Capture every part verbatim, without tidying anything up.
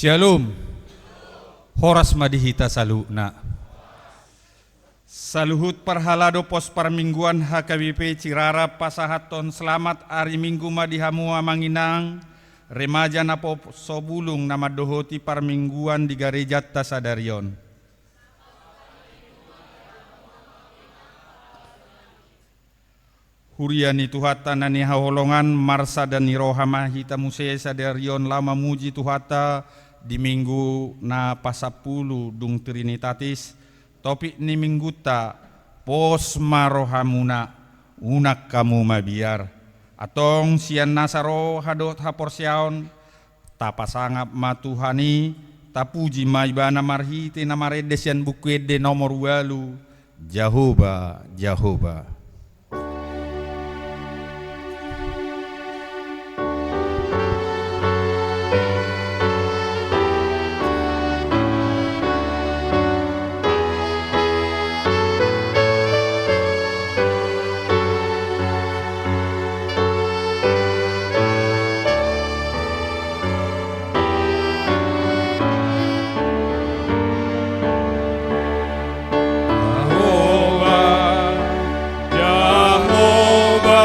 Syalom. Horas ma di hita saluhutna. Saluhut parhalado pos parmingguan H K B P Cirarap pasahathon selamat ari Minggu ma di hamu amang inang, remaja naposobulung na mandohoti parmingguan di garejanta sadari on. Huria ni Tuhanta na hinaholongan, marsada ni roha ma hita muse sadari on laho mamuji Tuhanta di Minggu na pasampulu dung Trinitatis, topik ni Minggunta, pos ma rohamuna, unang hamu mabiar. Antong sian nasa roha dohot haporseaon, tapasangap ma Tuhan i, tapuji ma Ibana marhite na marende sian Buku Ende nomor ualu, Jahowa, Jahowa. Jahowa, Jahowa,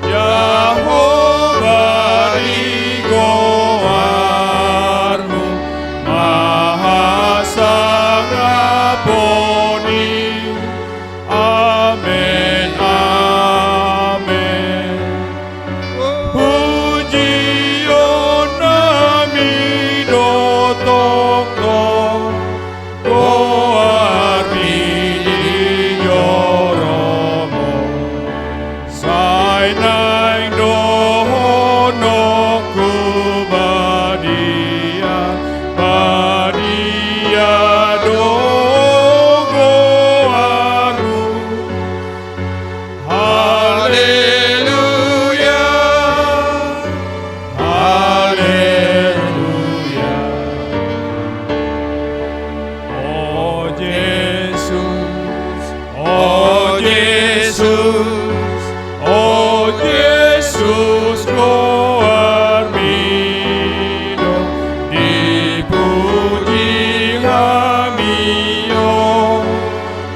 Jahowa di goarmu, maha sangap on i. Amen, amen. Pujionnami do tongtong, goarmi di joromu. Sai naeng dohononku badia, badia do goarmu. Haleluya, haleluya. O Jesus, o Jesus, o Jesus, goarmi do dipuji hami on.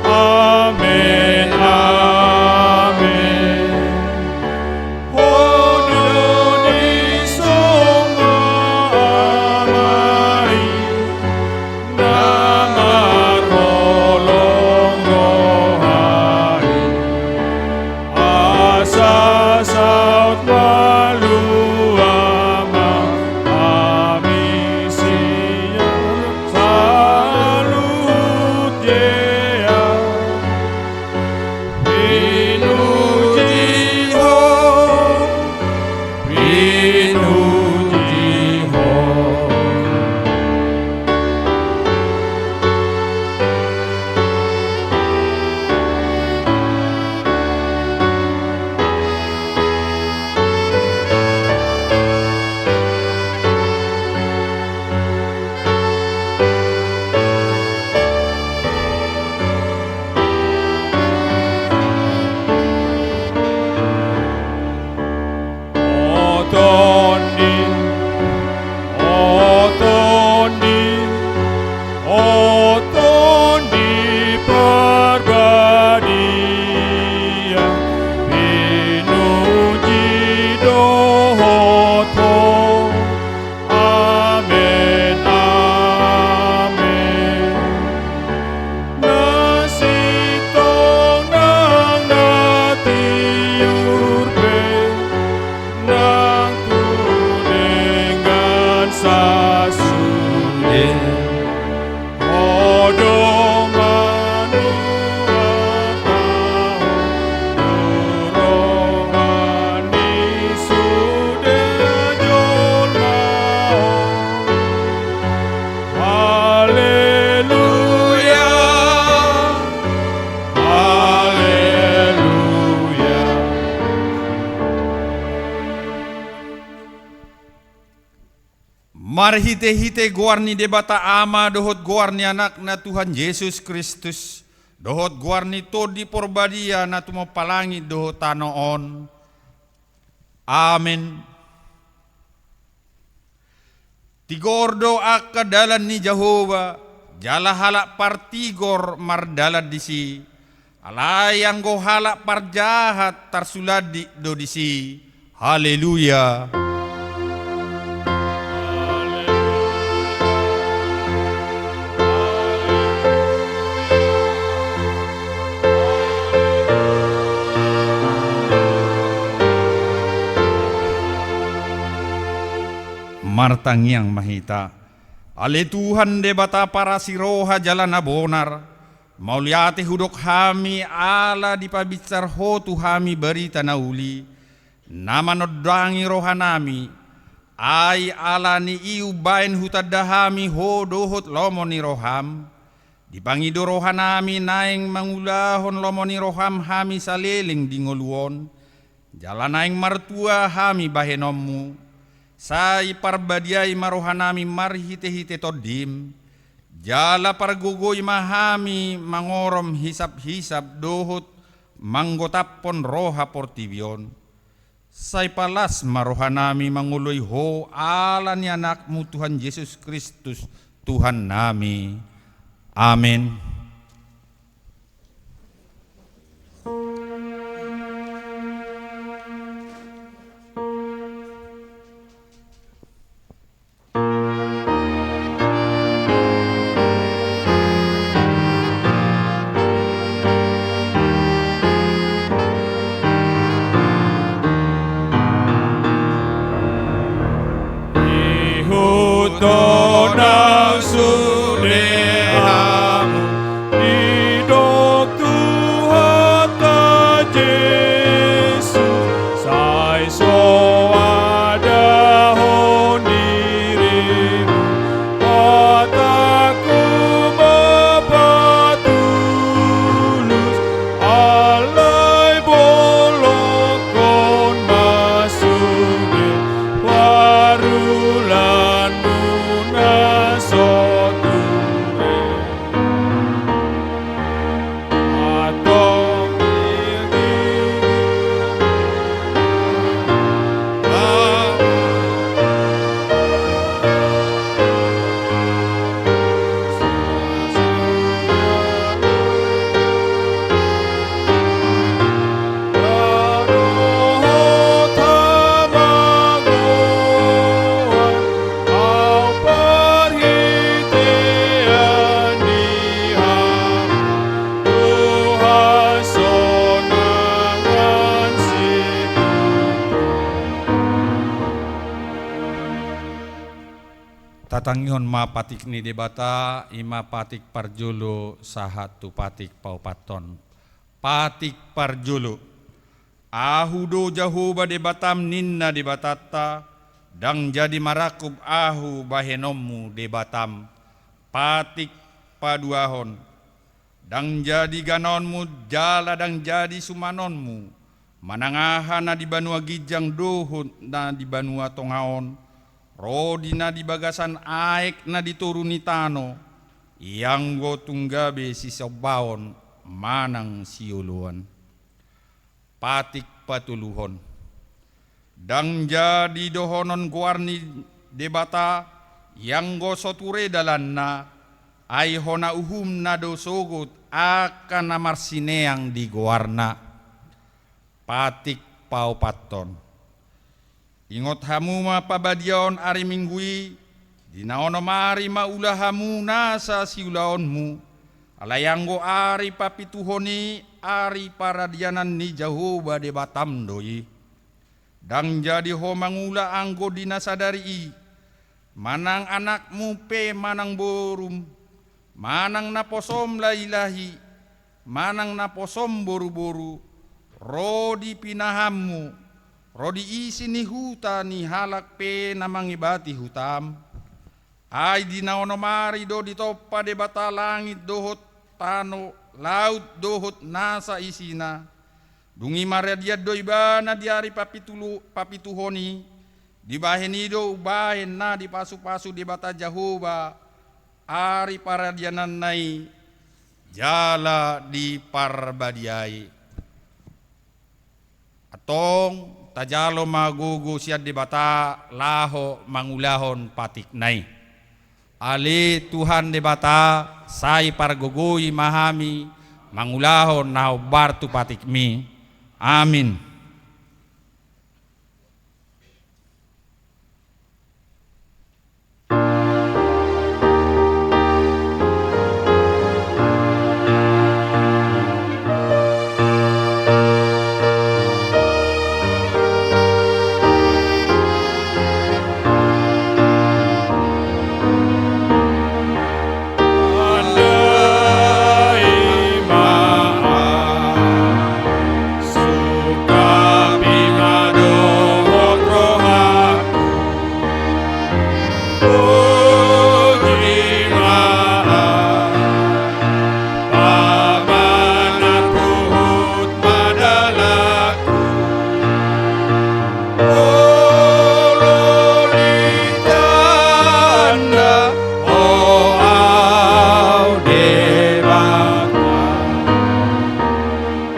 Amen, amen. Ho do dison ma Ama i na marholong roha i. Asa saut malua ma hami sian saluhut jea. Pinuji Ho, pinuji Ho. O Tondi, o Tondi, o Tondi Parbadia, pinuji dohot Ho. Amen, amen. Na sintong nang na tiur pe, nang tu denggan sasude. Ho do manuata on tu roha ni sude jolma on. Haleluya, haleluya. Marhitehite goar ni Debata Ama dohot goar ni Anakna Tuhan Jesus Kristus, dohot goar ni Tondi Porbadia na tumompa langit dohot tano on. Amen. Tigor do angka dalan ni Jahowa, jala halak partigor mardalan disi. Alai anggo halak parjahat tarsulandik do disi. Haleluya. Martangiang ma hita. Ale Tuhan Debata parasi roha jala na bonar, mauliate hudok hami ala dipabinsar Ho tu hami barita na uli, na manondangi rohanami. Ai ala ni i umbahen hutanda hami Ho dohot lomo ni roham. Dipangido rohanami naeng mangulahon lomo ni roham hami saleleng di ngolu on, jala naeng martua hami bahenonmu. Sai parbadiai ma rohanami marhitehite Tondim, jala pargogoi ma hami mangorom hisaphisap dohot manggotaphon roha portibi on. Sai palas ma rohanami mangoloi Ho ala ni Anakmu Tuhan Jesus Kristus, Tuhannami. Amen. Ihut do nang sude hamu didok Tuhanta Jesus, sai so adahon dirimu, hatangku ma patulus, alai bolongkon ma sude parulanmu na so ture. Tatangihon ma patik ni Debata, i ma patik parjolo sahat tu patik paopathon. Patik parjolo. Ahu do Jahowa Debatam ninna Debatanta, ndang jadi marangkup ahu bahenonmu Debatam. Patik paduahon. Ndang jadi ganaonmu jala ndang jadi sumanonmu, manang aha na di banua ginjang dohot na di banua tonga on, ro di na di bagasan aek na di toru ni tano, ianggo tung gabe sisombaon manang sioloan. Patik patoluhon. Ndang jadi dohonon goar ni Debata, ianggo so ture dalanna, ai hona uhumna do sogot angka na marsineang di goarna. Patik paopathon. Ingot hamu ma pabadiaon ari Minggu i, di na onom ari ma ula hamu nasa siulaonmu, alai anggo ari papituhon i ari paradianan ni Jahowa Debatam do i. Ndang jadi ho mangula anggo di na sadari i, manang anakmu pe manang borum, manang naposom lahilahi, manang naposom boruboru, ro di pinahanmu, ro di isi ni huta ni halak pe na mangebati hutam. Ai di na onom ari do ditompa Debata langit dohot tano, laut dohot nasa isina. Dung i maradian do ibana di ari papitulu-, papituhon i, dibahen i do umbahen na dipasupasu Debata Jahowa ari paradiananna i, jala diparbadiai. Antong tajalo ma gogo sian Debata laho mangulahon patikna i. Ale Tuhan Debata, sai pargogoi ma hami mangulahon na hombar tu patikmi. Amin.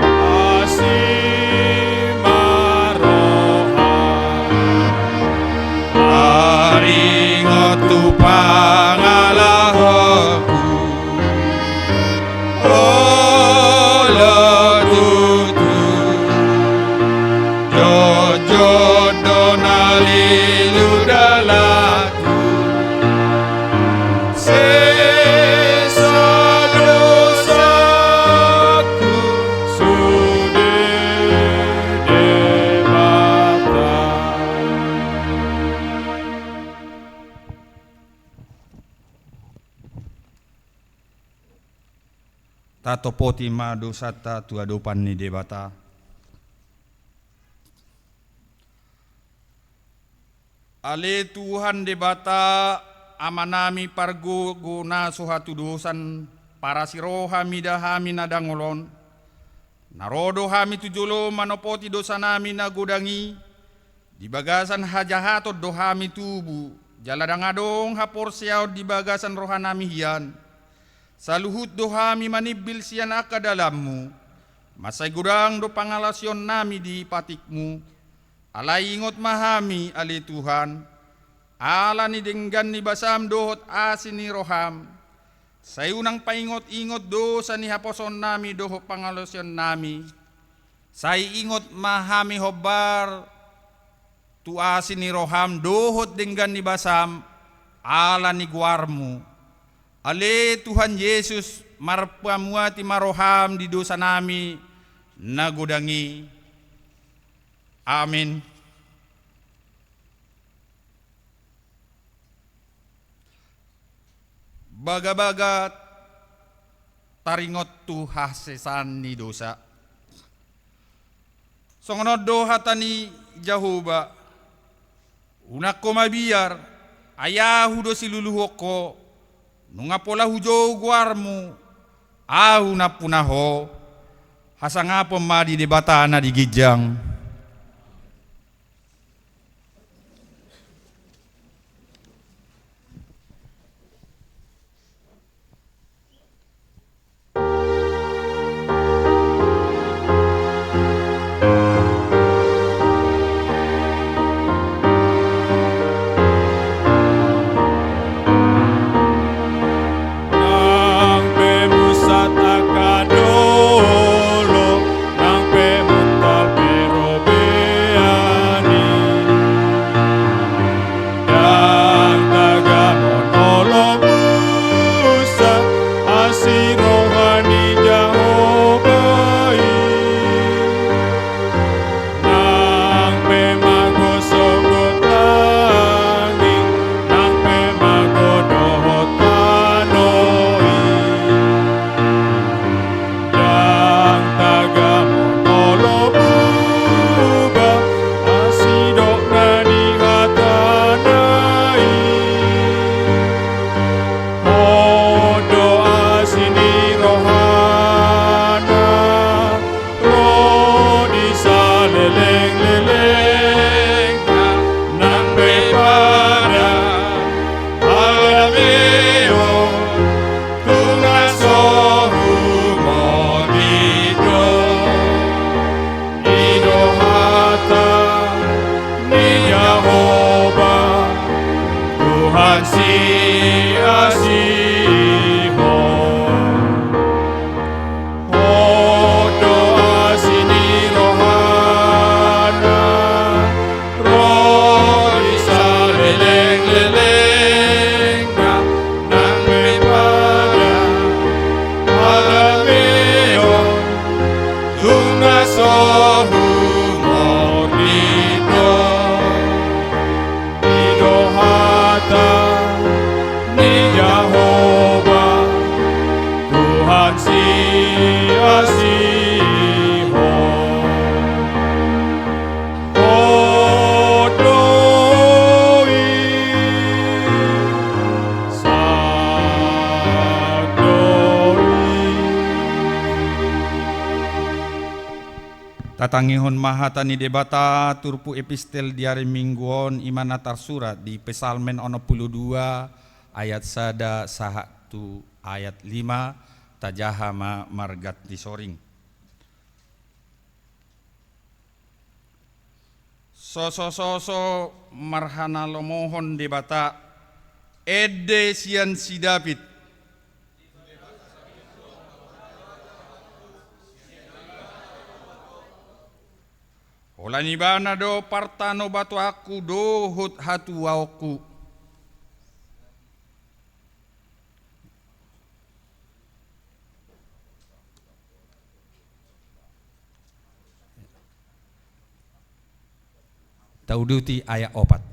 Asi ma roham, taringot tu pangalahoku. Olo tutu, jotjot do na lilu dalanku. Sesa dosaku sude Debata. Tatopoti ma dosanta tu adopan ni Debata. Ale Tuhan Debata, Amanami pargogo na so hatudosan, parasi roha mida hami na dangol on. Na ro do hami tu jolo manopoti dosanami na godang i, di bagasan hajahaton do hami tubu, jala ndang adong haporseaon di bagasan rohanami hian. Saluhut do hami manimbil sian angka dalanmu, mansai godang do pangalaosionnami di patikmu. Alai ingot ma hami, ale Tuhan, ala ni denggan ni basam dohot asi ni roham. Sai unang paingot-ingot dosa ni haposoonnami dohot pangalaosionnami. Sai ingot ma hami hombar tu asi ni roham dohot denggan ni basam, ala ni goarmu. Ale Tuhan Jesus, marpamuati ma roham di dosanami na godang i. Amin. Bagabaga taringot tu hasesaan ni dosa. Songon on do hata ni Jahowa: Unang ho mabiar, ai Ahu do siluluhon ho. Nunga pola hujou goarmu, Ahu nampuna ho. Hasangapon ma di Debata na di ginjang. Nang pe musat angka dolok, nang pe mutar pe ro Siasihon. Hot do asi ni rohana, ro di salelenglelengna, nang pe pada halameon, nunga so humordido. I do hata ni Jahowa, Tuhan siasihon. Hot do i, sat do i. Tatangihon ma hata ni Debata turpuk epistel di ari Minggu on, i ma na tarsurat di Psalmen onom pulu dua ayat sada sahat tu ayat lima, tajaha ma marganti soring. Sosososo marhanalomohon Debata, ende sian si David. Holan Ibana do partanobatoanku dohot hatuaonku. Tauduti ayat opat.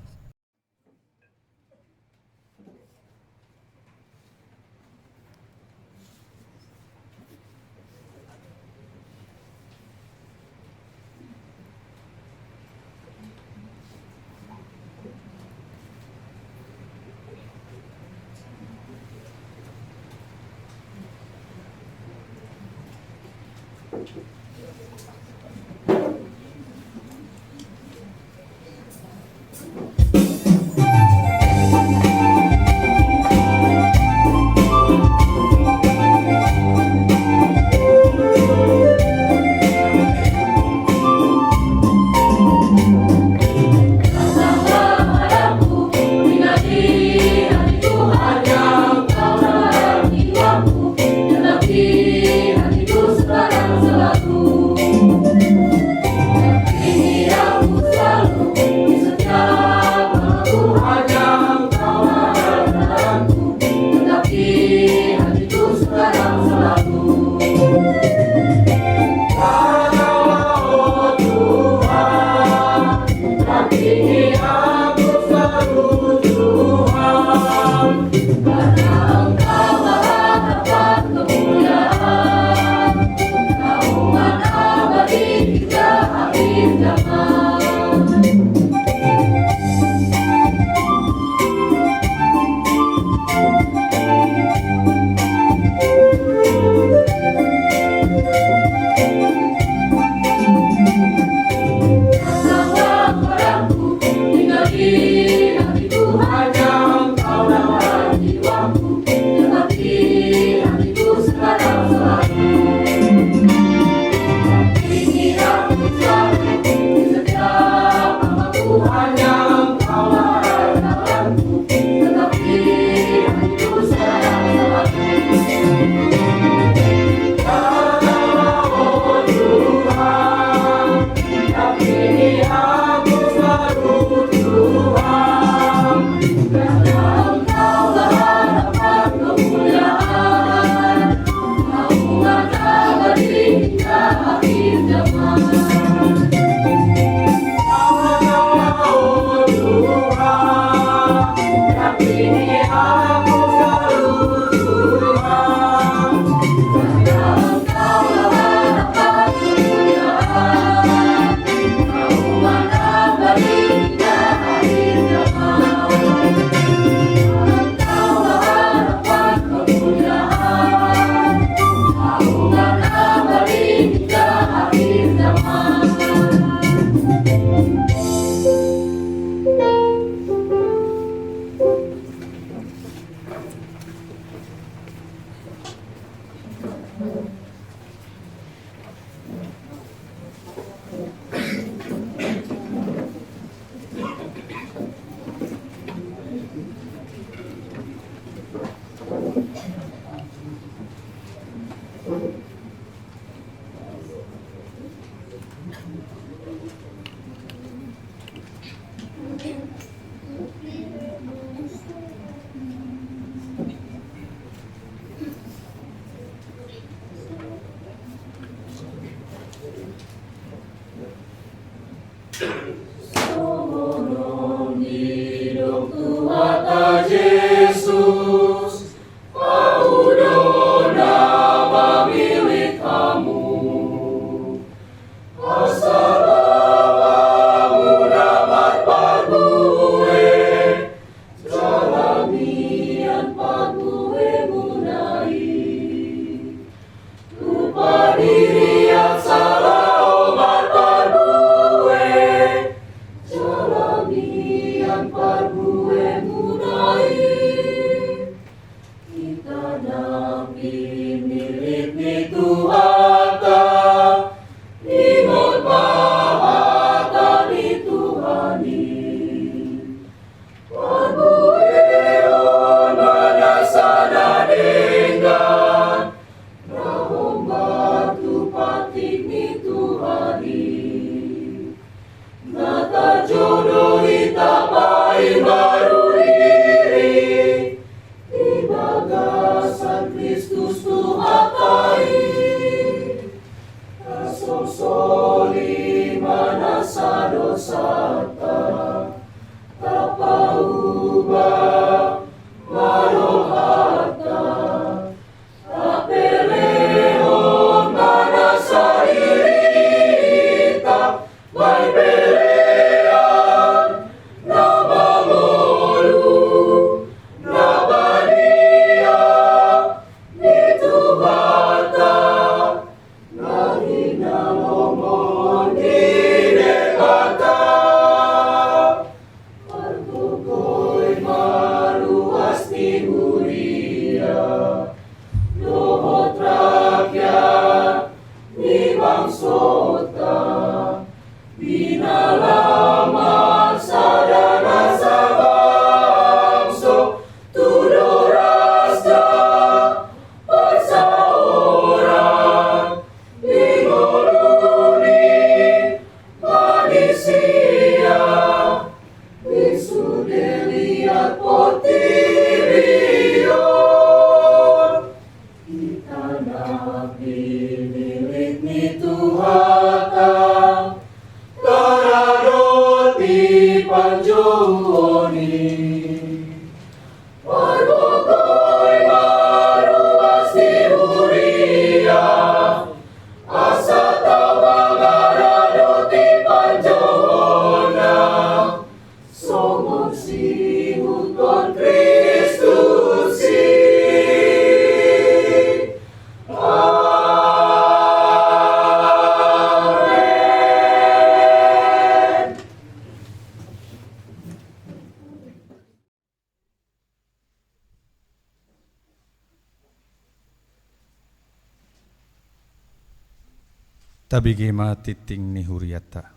Tabege ma tingting ni hurianta.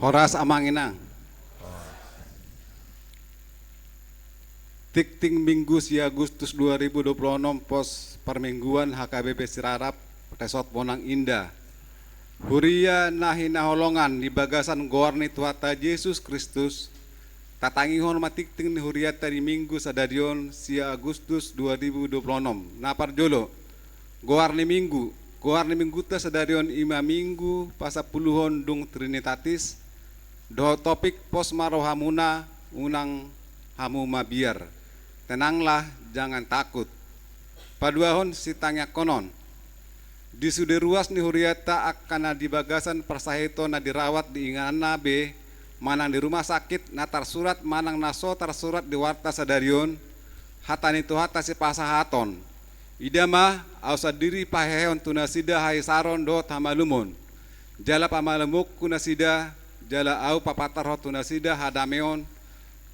Horas amang inang. Tingting Minggu sia Agustus dua ribu dua puluh enam, pos parmingguan H K B P Sirarap, Resort Bonang Indah. Huria na hinaholongan di bagasan goar ni Tuhanta Jesus Kristus, tatangihon ma tingting ni hurianta di Minggu sadari on sia Agustus dua ribu dua puluh enam. Na parjolo, goar ni Minggu. Goar ni Minggunta sadari on i ma Minggu pasampuluhon dung Trinitatis, dohot topik pos ma rohamuna, unang hamu mabiar. Tenanglah, jangan takut. Paduahon, sitangiangkonon. Di sude ruas ni hurianta angka na di bagasan parsahiton na dirawat di ingananna be, manang di rumah sakit, na tarsurat manang na so tarsurat di warta sadari on, hata ni Tuhanta sipasahaton. Ida ma, ahu sandiri paheheon tu nasida haisaron dohot hamalumon. Jala pamalumhon nasida, jala ahu papatarhon tu nasida hadameon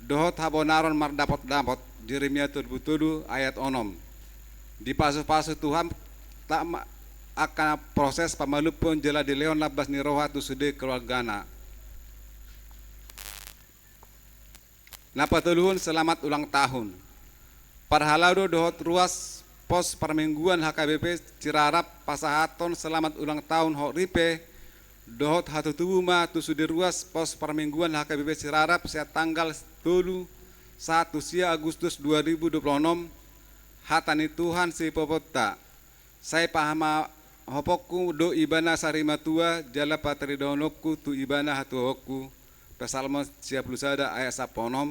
dohot habonaron mardapotdapot. Jeremia tolu pulu tolu ayat onom. Dipasupasu Tuhanta ma angka proses pamalumhon jala dilehon lambas ni roha tu sude keluargana. Na patoluhon, selamat ulang tahun. Parhalado dohot ruas pos parmingguan H K B P Sirarap pasahathon selamat ulang tahun hot ripe dohot hatutubu ma tu sude ruas pos parmingguan H K B P Sirarap sian tanggal tolu sahat tu sia Agustus dua ribu dua puluh enam. Hata ni Tuhan sipoponta. Sai pahamahoponku do ibana sarimatua, jala pataridahononku tu ibana hatuaonku. Psalmen sia pulu sada ayat sampulu onom.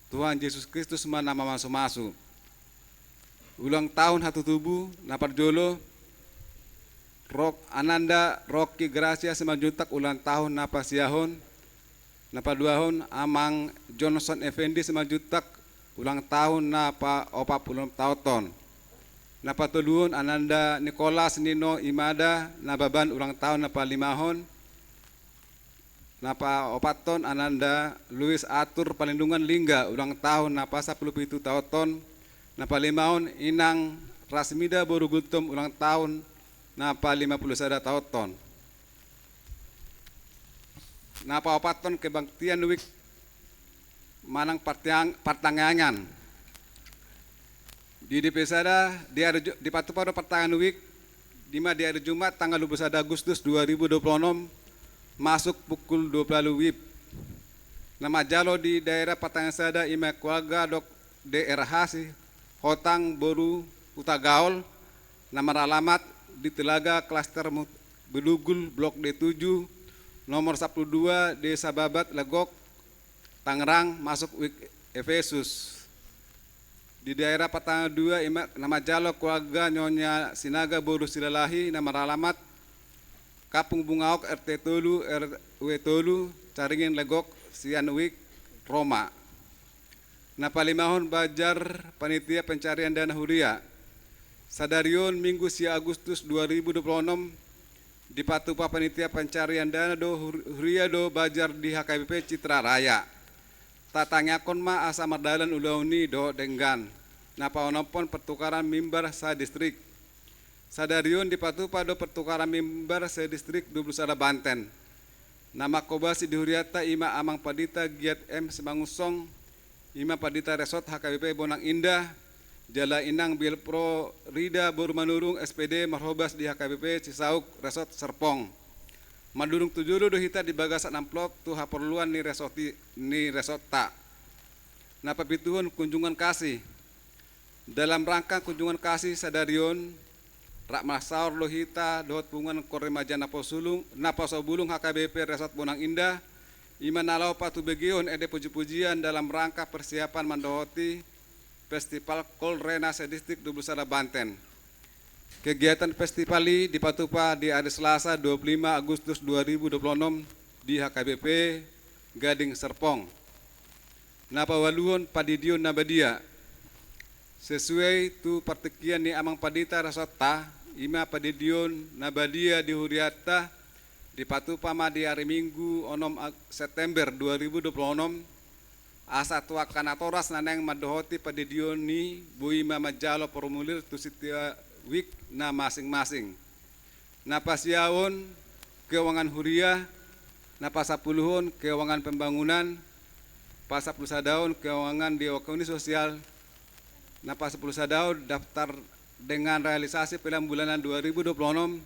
Tuhan Jesus Kristus ma na mamasumasu. Ulang tahun hatutubu, na parjolo, Rok, Ananda Rocky Gracia Simanjuntak ulang tahun na pasiahon. Na paduahon, Amang Johnson Effendi Simanjuntak ulang tahun na paopat pulu onom taonhon. Na patoluhon, Ananda Nicholas Nino Imada Nababan ulang tahun na palimahon. Na paopathon, Ananda Luis Arthur Palindungan Lingga ulang tahun na pasampulu pitu taonhon. Na palimahon, Inang Rasmida boru Gultom ulang tahun na palima pulu sada taonhon. Na paopathon, kebaktian week manang partiang-, partangiangan. Di D P sada, di ari Ju-, dipatupa do partangiangan week, i ma di ari Jumat tanggal dua pulu sada Agustus dua ribu dua puluh enam, masuk pukul dua puluh WIB. Na manjalo di daerah partangiangan sada i ma keluarga dok D R H Sihotang boru Hutagaol, na maralamat di Telaga, klaster Mut-, Bedugul, blok D tujuh, nomor sampulu dua, Desa Babat Legok, Tangerang, masuk week Efesus. Di daerah partangiangan dua i ma na manjalo keluarga Nyonya Sinaga boru Silalahi na maralamat Kampung Bungaok, R T tolu, R W tolu, Caringin Legok, sian week Roma. Na palimahon, bazar panitia pencarian dana huria. Sadari on Minggu sia Agustus dua ribu dua puluh enam, dipatupa panitia pencarian dana do hur-, huria do bazar di H K B P Citra Raya. Tatangiangkon ma asa mardalan ulaon i dohot denggan. Na paonomhon, pertukaran mimbar sadistrik. Sadari on dipatupa do pertukaran mimbar sadistrik dua pulu sada Banten. Na manghobasi di hurianta i ma Amang Pandita Giat M Simangunsong, i ma Pandita Resort H K B P Bonang Indah, jala Inang Bielpro Rida boru Manurung, S P D, marhobas di H K B P Cisauk Resort Serpong. Mandurung tu jolo do hita di bagasan amplop tu haporluan ni resort i, ni resortta. Na papituhon, kunjungan kasih. Dalam rangka kunjungan kasih sadari on, rap marsaor do hita dohot punguan Koor Remaja Naposobulung, Naposobulung H K B P Resort Bonang Indah, i ma na laho patubegehon ende puji-pujian dalam rangka persiapan mandohoti Festival Koor Rena sadistrik dua pulu sada Banten. Kegiatan festival i dipatupa di ari Selasa dua pulu lima Agustus dua ribu dua pulu enam di H K B P Gading Serpong. Na paualuhon, pandidion na badia. Sesuai tu partingkian ni Amang Pandita Resortta, i ma pandidion na badia di hurianta, Dipatupa ma di ari Minggu onom Ag-, September dua ribu dua puluh onom, asa tu angka natoras na naeng mandohoti pandidion i boi ma manjalo formulir tu setiap wik na masing-masing. Na pasiahon keuangan huria, na pasampuluhon keuangan pembangunan, pasampulusadahon keuangan di ekonomi sosial, na pasampulusadahon daftar dengan realisasi pelean bulanan dua ribu dua puluh onom,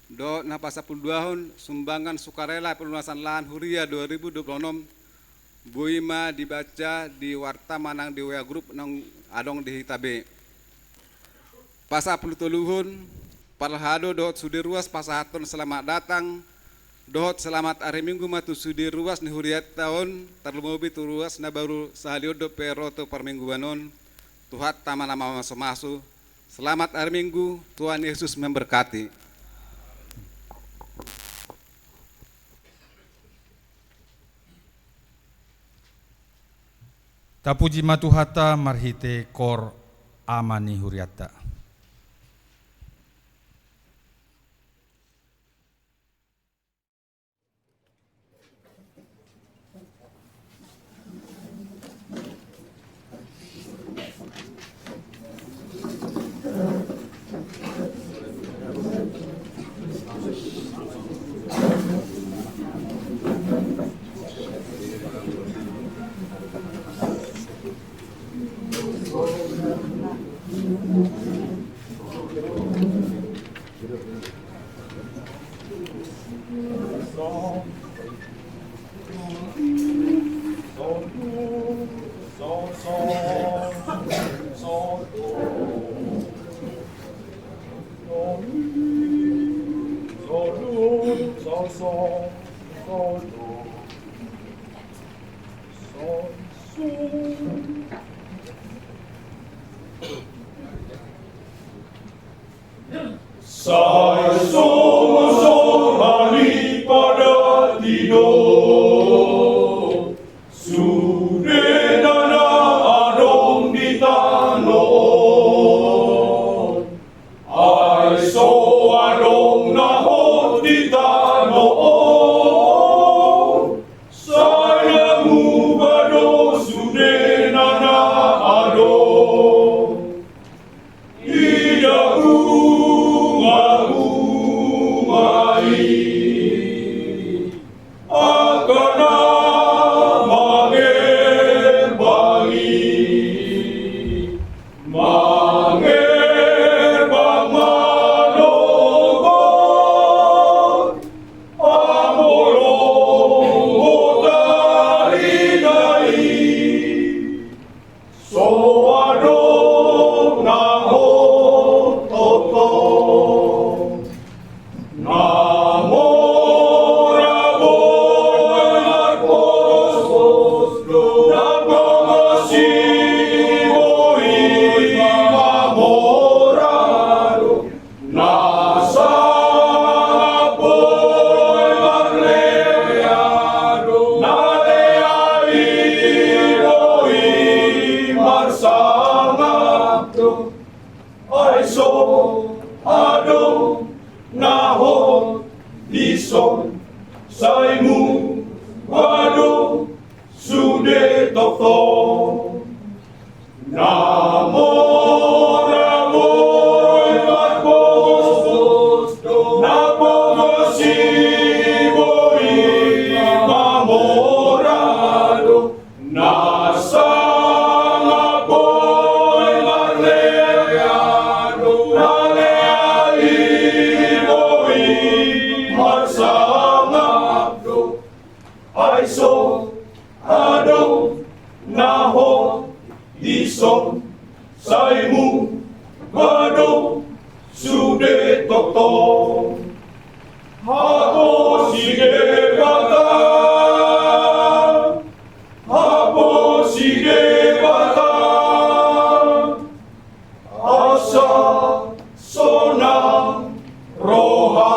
dohot na pasampuluduahon sumbangan sukarela pelunasan lahan huria dua ribu dua puluh onom, boi ma dibaca di warta manang di W A grup naung adong di hita be. Pasampulutoluhon, parhalado dohot sude ruas pasahathon selamat datang dohot selamat ari Minggu ma tu sude ruas ni hurianta on, tarlumobi tu ruas na baru sahali on dope ro tu parmingguan on. Tuhanta ma na mamasumasu. Selamat ari Minggu, Tuhan Yesus memberkati. Tapuji ma Tuhanta marhite koor ama ni hurianta. Sai songon sohalipada tido sude na adong di tano on. Ai so adong na hot di tano on, sai na muba do sude na adong. Ida bunga-bunga i, angka na mangerbang i, mangerbang manogot, amolong hotari na i. So adong na hot tongtong. Na mora boi marpospos do, na pogos i boi mamora do. Na sangap boi marlea do, na lea i boi marsangap do. Ai so adong na hot dison, sai muba do sude tongtong. Na mora boi marpospos do, na pogos i boi mamora do, na sangap boi marlea do, na lea i boi marsangap do. Ai so adong na hot dison, sai muba do sude tongtong. Haposi Debata, haposi Debata, asa sonang roha.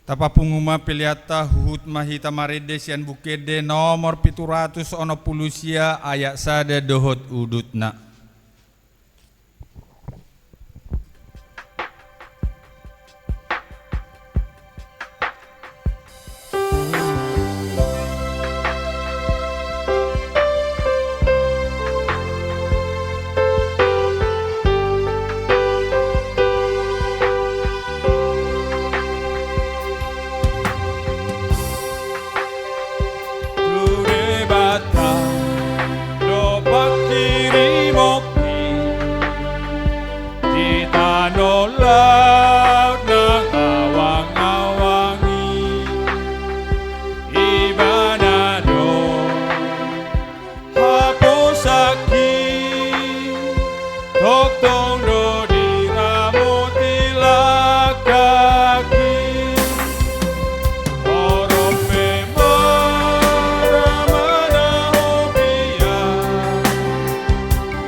Tapapungu ma peleanta, huhut ma hita marende sian Buku Ende nomor pitu ratus onom pulu sia, ayat sada dohot udutna. Tu Debata do panghirimon di tano laut nang awang-awang i. Ibana do haposanki, tongtong do diramoti langkangki. Torop pe mara mana hobia,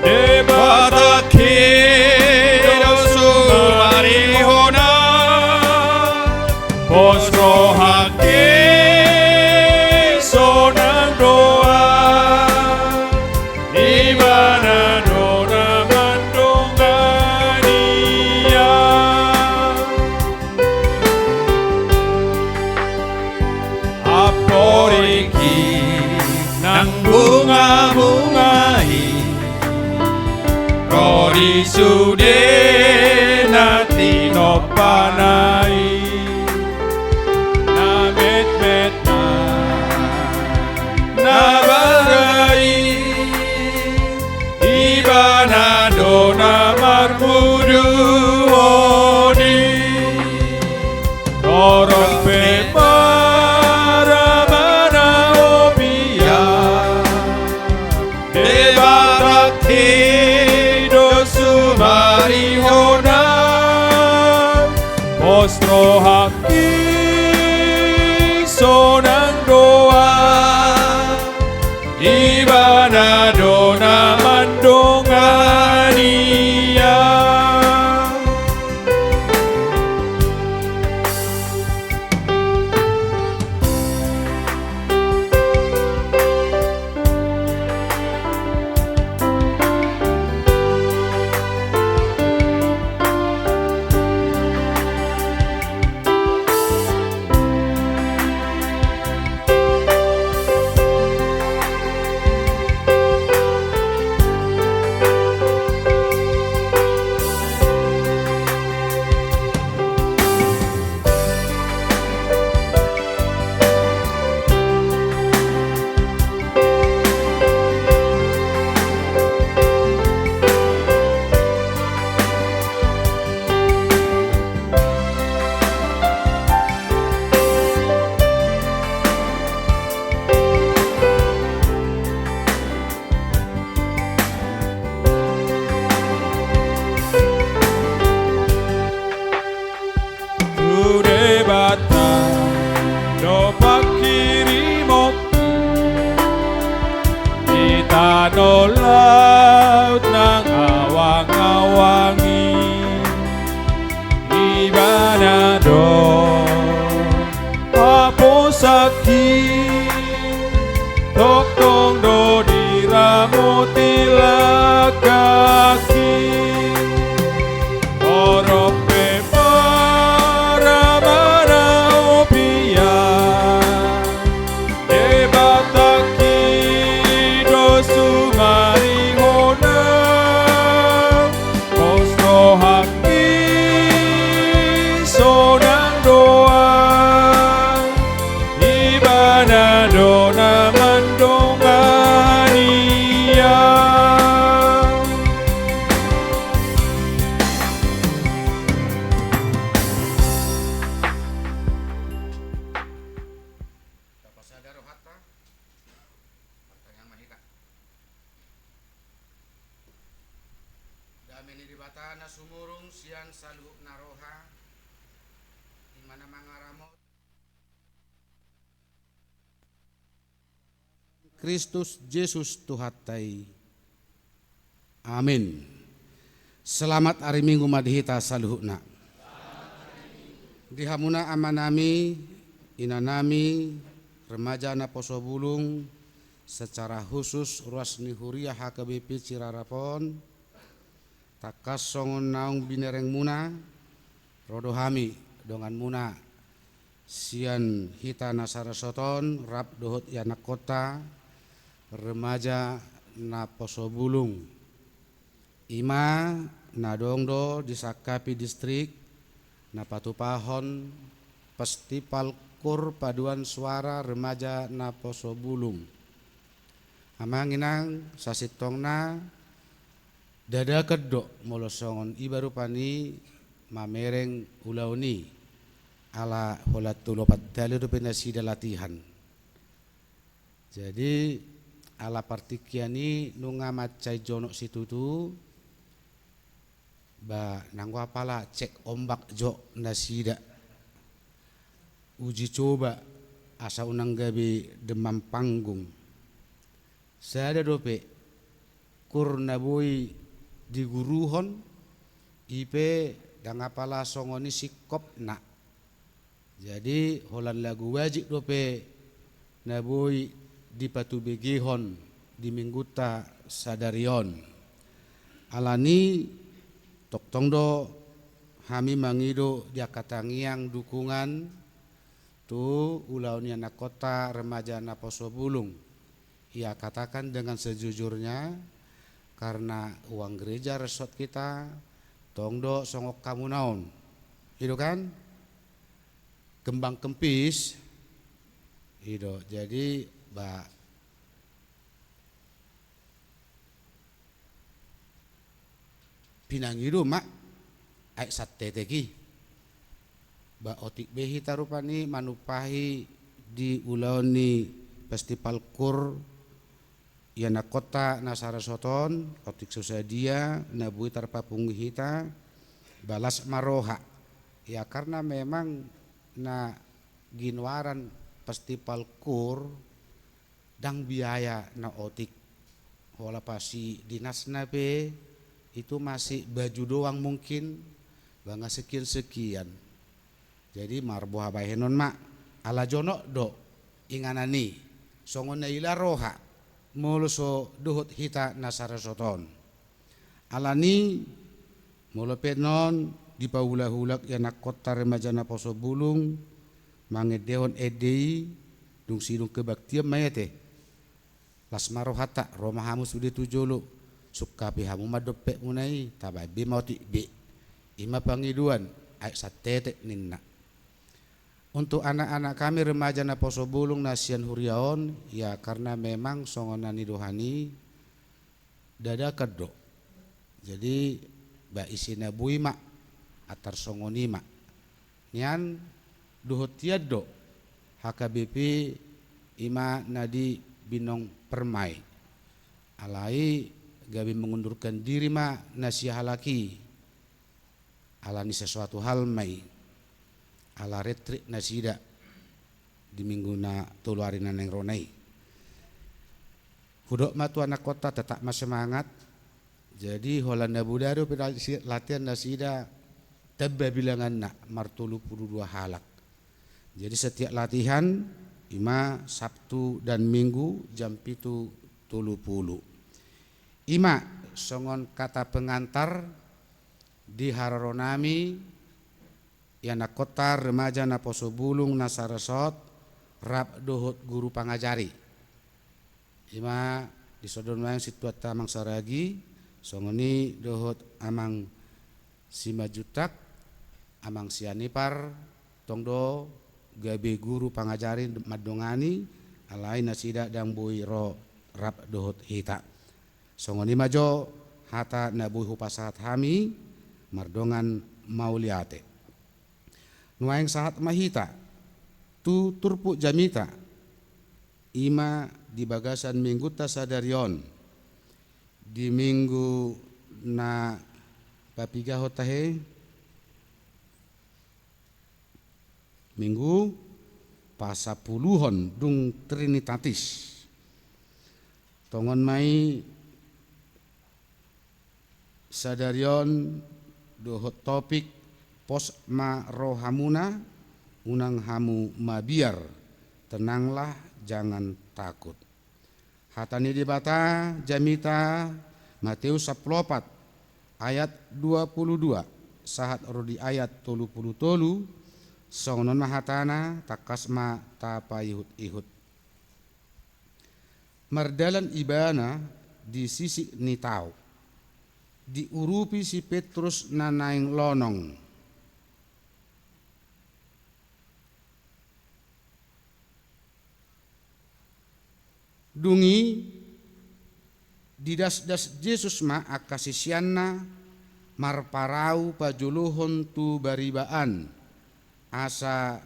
Debata hita do sumarihona, pos rohangki sonang do au, Ibana do na mandongani au. Amporik i nang bunga-bunga i, ro di sude na tinompana i. Na metmet ma na bara i, Ibana do na marmuduhon i. Torop pe mara mana hobia, Debata hita do sumarihona, pos rohangki sonang do au, Ibana do na mandongani au. Tu Debata do panghirimon i, di tano laut nang awang-awang i. Ibana do haposanki, tongtong do diramoti langkangki. Torop pe mara mana hobia, Debata hita do sumarihona, pos rohangki sonang do au, Ibana do na mandongani au. Tapasada rohanta. Martangiang ma hita. Dame ni Debata na sumurung sian saluhutna roha, i ma na mangaramoti Kristus Jesus Tuhanta i. Amin. Selamat ari Minggu ma di hita saluhutna. Di hamuna amanami, inanami, remaja Naposo Bulung, secara khusus ruas ni huria H K B P Cirarap on, tangkas songon naung binerengmuna, ro do hami donganmuna sian hita na sarasoton rap dohot ianakkonta remaja Naposo Bulung. Ima na adong do disangkapi distrik na patupahon Festival Kur Paduan Suara Remaja Naposo Bulung. Amang inang, sasintongna dadakan do molo songon iba rupani mamereng ulaon i, ala holan tolu opat hali dope nasida latihan. Jadi, ala partingkian i nunga mansai jonok situtu, ba nanggo apala cek ombak jo nasida. Uji coba asa unang gabe demam panggung. Sada dope kur na boi diguruhon, i pe ndang apala songon i singkopna. Jadi, holan lagu wajib dope na boi dipatubegehon di minggunta sadari on. Alani, tongtong do hami mangido di angka tangiang dukungan tu ulaon ianakkonta remaja Naposo Bulung. Ia katakan dengan sejujurnya, karena uang gereja resort kita, tong do songon hamuna on. I do kan? Kembang kempis. I do. Jadi, ba, pinangido ma aek santetek i. Ba otik be hita rupani manumpahi di ulaon ni Festival Kur ianakkonta na sarasoton, otik so sadia na boi tarpapungu hita, ba las ma roha. Ya, karena memang na ginoaran Festival Kur ndang biaya na otik. Holan pasti dinasna pe itu masih baju doang mungkin, ba nga sekian-sekian. Jadi marboha bahenon ma, ala jonok do inganan i, songon na ila roha, molo so dohot hita na sarasoton. Alani, molo pe non dipaulak-ulak ianakkonta remaja Naposo Bulung mangendehon ende i, dung sidung kebaktian ma i ate. Las ma rohanta, ro ma hamu sude tu jolo, sungkapi hamu ma dompetmuna i, tabaen be ma otik be. Ima pangidoan aek santetek ninna. Untuk anak-anak kami remaja Naposo Bulung na sian huria on, ya, karena memang songon na nidohan i, dadakan do. Jadi, ba isi na boi ma, antar songon i ma. Nian dohot hian do H K B P, ima na di Binong Permai. Alai gabe mengundurkan diri ma na siahalak i. Alani sesuatu hal ma i. Ala retreat nasida di minggu na tolu ari na naeng ro na i. Hudok ma tu anakkonta, tetap ma semangat. Jadi, holan na bodari dope lati-, latihan nasida, tamba bilanganna, martolu pulu dua halak. Jadi, setiap latihan, ima Sabtu dan Minggu, jam pitu tolu pulu. Ima, songon kata pengantar di haroronami, ianakkonta remaja Naposo Bulung na sarasoton, rap dohot guru pangajari. Ima disondon ma i situan ta Amang Saragi, songon i dohot Amang Simanjuntak, Amang Sianipar, tong do gabe guru pangajari mandongani, alai nasida ndang boi ro rap dohot hita. Songon i ma jo hata na boi hupasahat hami, mardongan mauliate. Nuaeng sahat ma hita tu turpuk jamita, ima di bagasan minggunta sadari on, di minggu na papiga hot tahe, minggu pasapuluhon dung Trinitatis. Tongon ma i sadari on dohot topik Pos ma rohamuna, unang hamu mabiar, tenanglah, jangan takut. Hata ni Debata jamita, Mateus sampulu opat ayat dua pulu dua sahat ro di ayat tolu pulu tolu. Songon on ma hatana, tangkas ma tapaihut-ihut. Mardalan ibana di sisik ni tao, diurupi si Petrus na naeng lonong. Dung i, didasdas Jesus ma angka siseanna marparau pajolohon tu bariba an, asa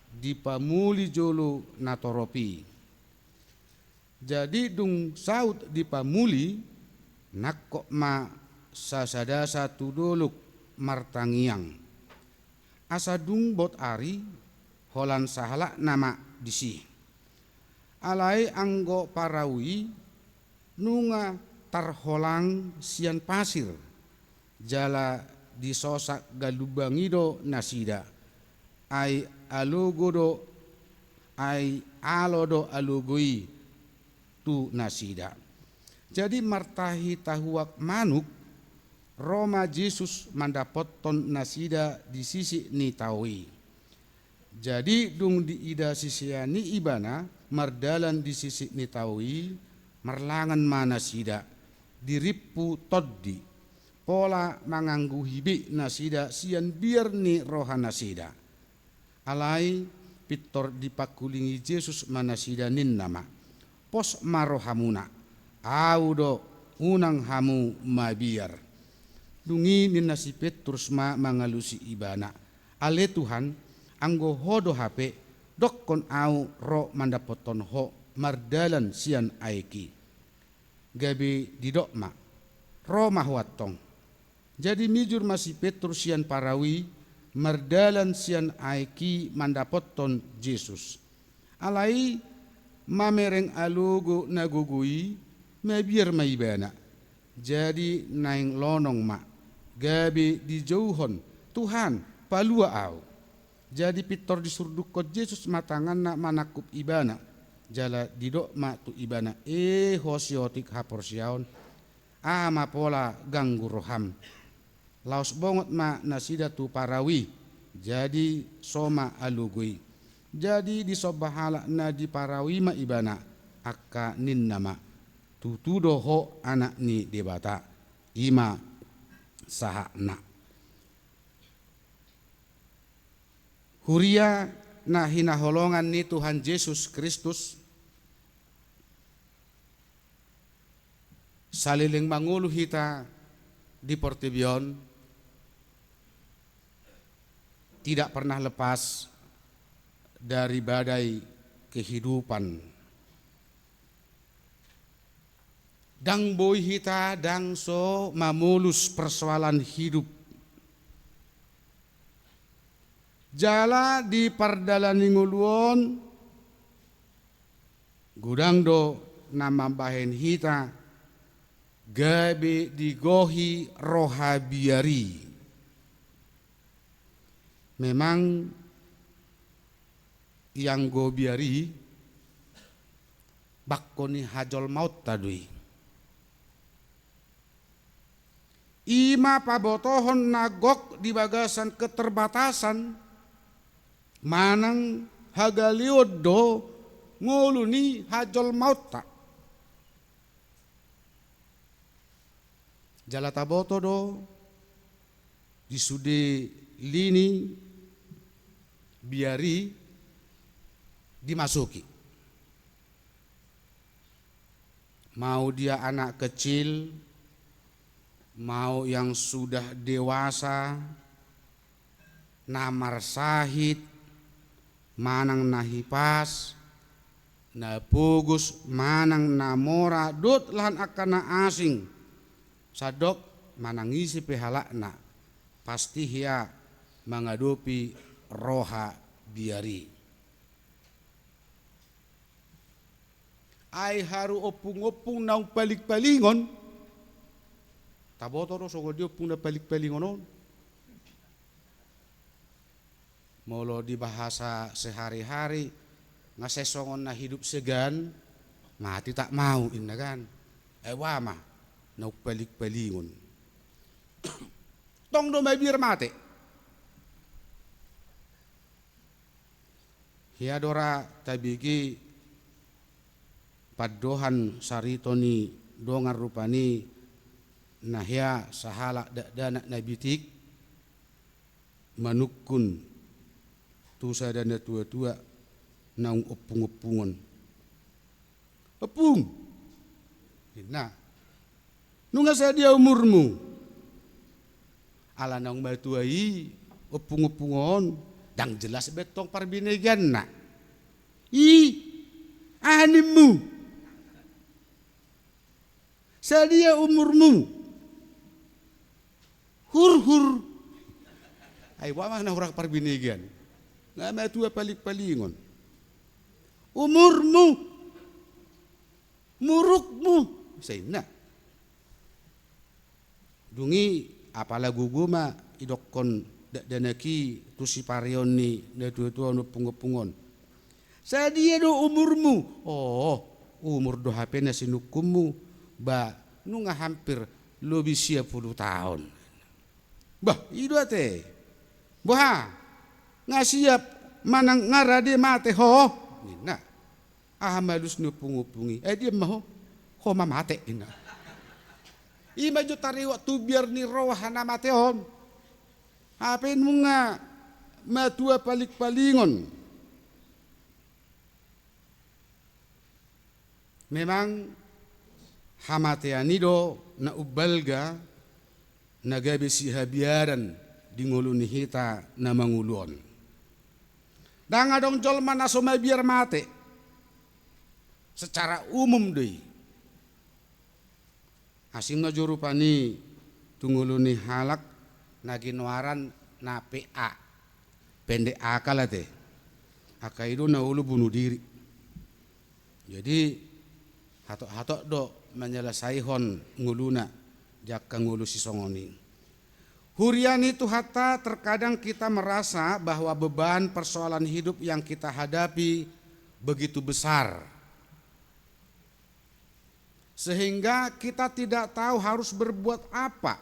dipamuli jolo natorop i. Jadi dung saut dipamuli, nangkok ma sasadasa tu dolok martangiang. Asa dung bot ari, holan sahalakna ma disi. Alai anggo parau i nunga tarholang sian pasir, jala disosak galumbang i do nasida, ai alogo do, ai alo do alogo i tu nasida. Jadi martahi tahuak manuk, ro ma Jesus mandapothon nasida di sisik ni tao i. Jadi dung diida sisean i ibana mardalan di sisik ni tao i, marlangan ma nasida, dirimpu tondi, pola mangangguhi be nasida sian biar ni rohanasida. Alai pintor dipangkulingi Jesus ma nasida, ninna ma, "Pos ma rohamuna, Ahu do, unang hamu mabiar." Dung i ninna si Petrus ma mangalusi ibana, "Ale Tuhan, anggo Ho do hape, dokkon ahu ro mandapothon Ho mardalan sian aek i." Gabe didok ma, "Ro ma ho antong." Jadi mijur ma si Petrus sian parau i, mardalan sian aek i mandapothon Jesus. Alai mamereng alogo na gogo i, mabiar ma ibana. Jadi naeng lonong ma, gabe dijouhon, "Tuhan, palua ahu." Jadi pintor disurdukkon Jesus ma tanganna manangkup ibana, jala didok ma tu ibana, "E ho siotik haporseaon, aha ma pola ganggu roham?" Laos bongot ma nasida tu parau i, jadi so ma alogo i. Jadi disomba halak na di parau i ma ibana, angka ninna ma, "Tutu do Ho Anak ni Debata." I ma sahatna. Huria na hinaholongan ni Tuhan Jesus Kristus, saleleng mangolu hita di portibi on, tidak pernah lepas dari badai kehidupan. Ndang boi hita ndang so mamolus persoalan hidup. Jala di pardalanan ni ngolu on, godang do na mambahen hita gabe digohi roha biar i. Memang ianggo biar i, bangko ni hajolmaonta do i. I ma pabotohon na gok di bagasan keterbatasan manang hagaleon do ngolu ni hajolmaonta. Jala taboto do di sude lini biar i dimasuki. Mau dia anak kecil, mau yang sudah dewasa, na marsahit manang na hipas, na pogos manang na mora, dohot lahan angka na asing, sandok manang ise pe halakna, pasti hea mangadopi roha biar i. Ai haru ompung-ompung naung paling-palingon, taboto do songon dia ompung na paling-palingon on. Molo di bahasa sehari-hari, nga sai songon na hidup segan, mati tak mau inna kan. Ai boha ma, naung paling-palingon. Tong do mabiar mate. Hea do ra tabege pandohan sarito ni dongan rupani na hea sahalak dakdanak na bitik manungkun tu sada na tua-tua naung ompung-ompungon. Ompung, inna, nunga sadia umurmu? Ala naung matua i ompung-ompung on, ndang jelas be tong parbinegeanna. I, aha nimmu? Sadia umurmu? Hurhur. Ai boha ma na hurang parbinegean. Nga matua paling-palingon. Umurmu. Murukmu. Sai inna. Dung i apala gogo ma idokkon dakdanak i tu sipareon ni na tua-tua on, ompung-ompung on. Sadia do umurmu? Oh, umur do hape na sinungkunmu, ba nunga hampir lobi sia pulu taon. Bah, i do ate. Boha? Nga siap manang nga rade mate ho? Ninna. Aha ma alus ni ompung-ompung i? Eh, diam ma ho. Ho ma mate, inna. I ma jo tarewak tu biar ni roha na mate on. Hape nunga matua paling-palingon. Memang hamatean i do na umbalga na gabe sihabiaran di ngolu ni hita na mangolu on. Ndang adong jolma na so mabiar mate. Secara umum do i. Asing ma jo rupani tu ngolu ni halak na ginoaran na P A. Pendek akal ate. Angka i do na olo bunuh diri. Jadi, hatok-hatok do menyelesaihon ngoluna di angka ngolu sisongon i. Huria ni Tuhanta, terkadang kita merasa bahwa beban persoalan hidup yang kita hadapi begitu besar, sehingga kita tidak tahu harus berbuat apa.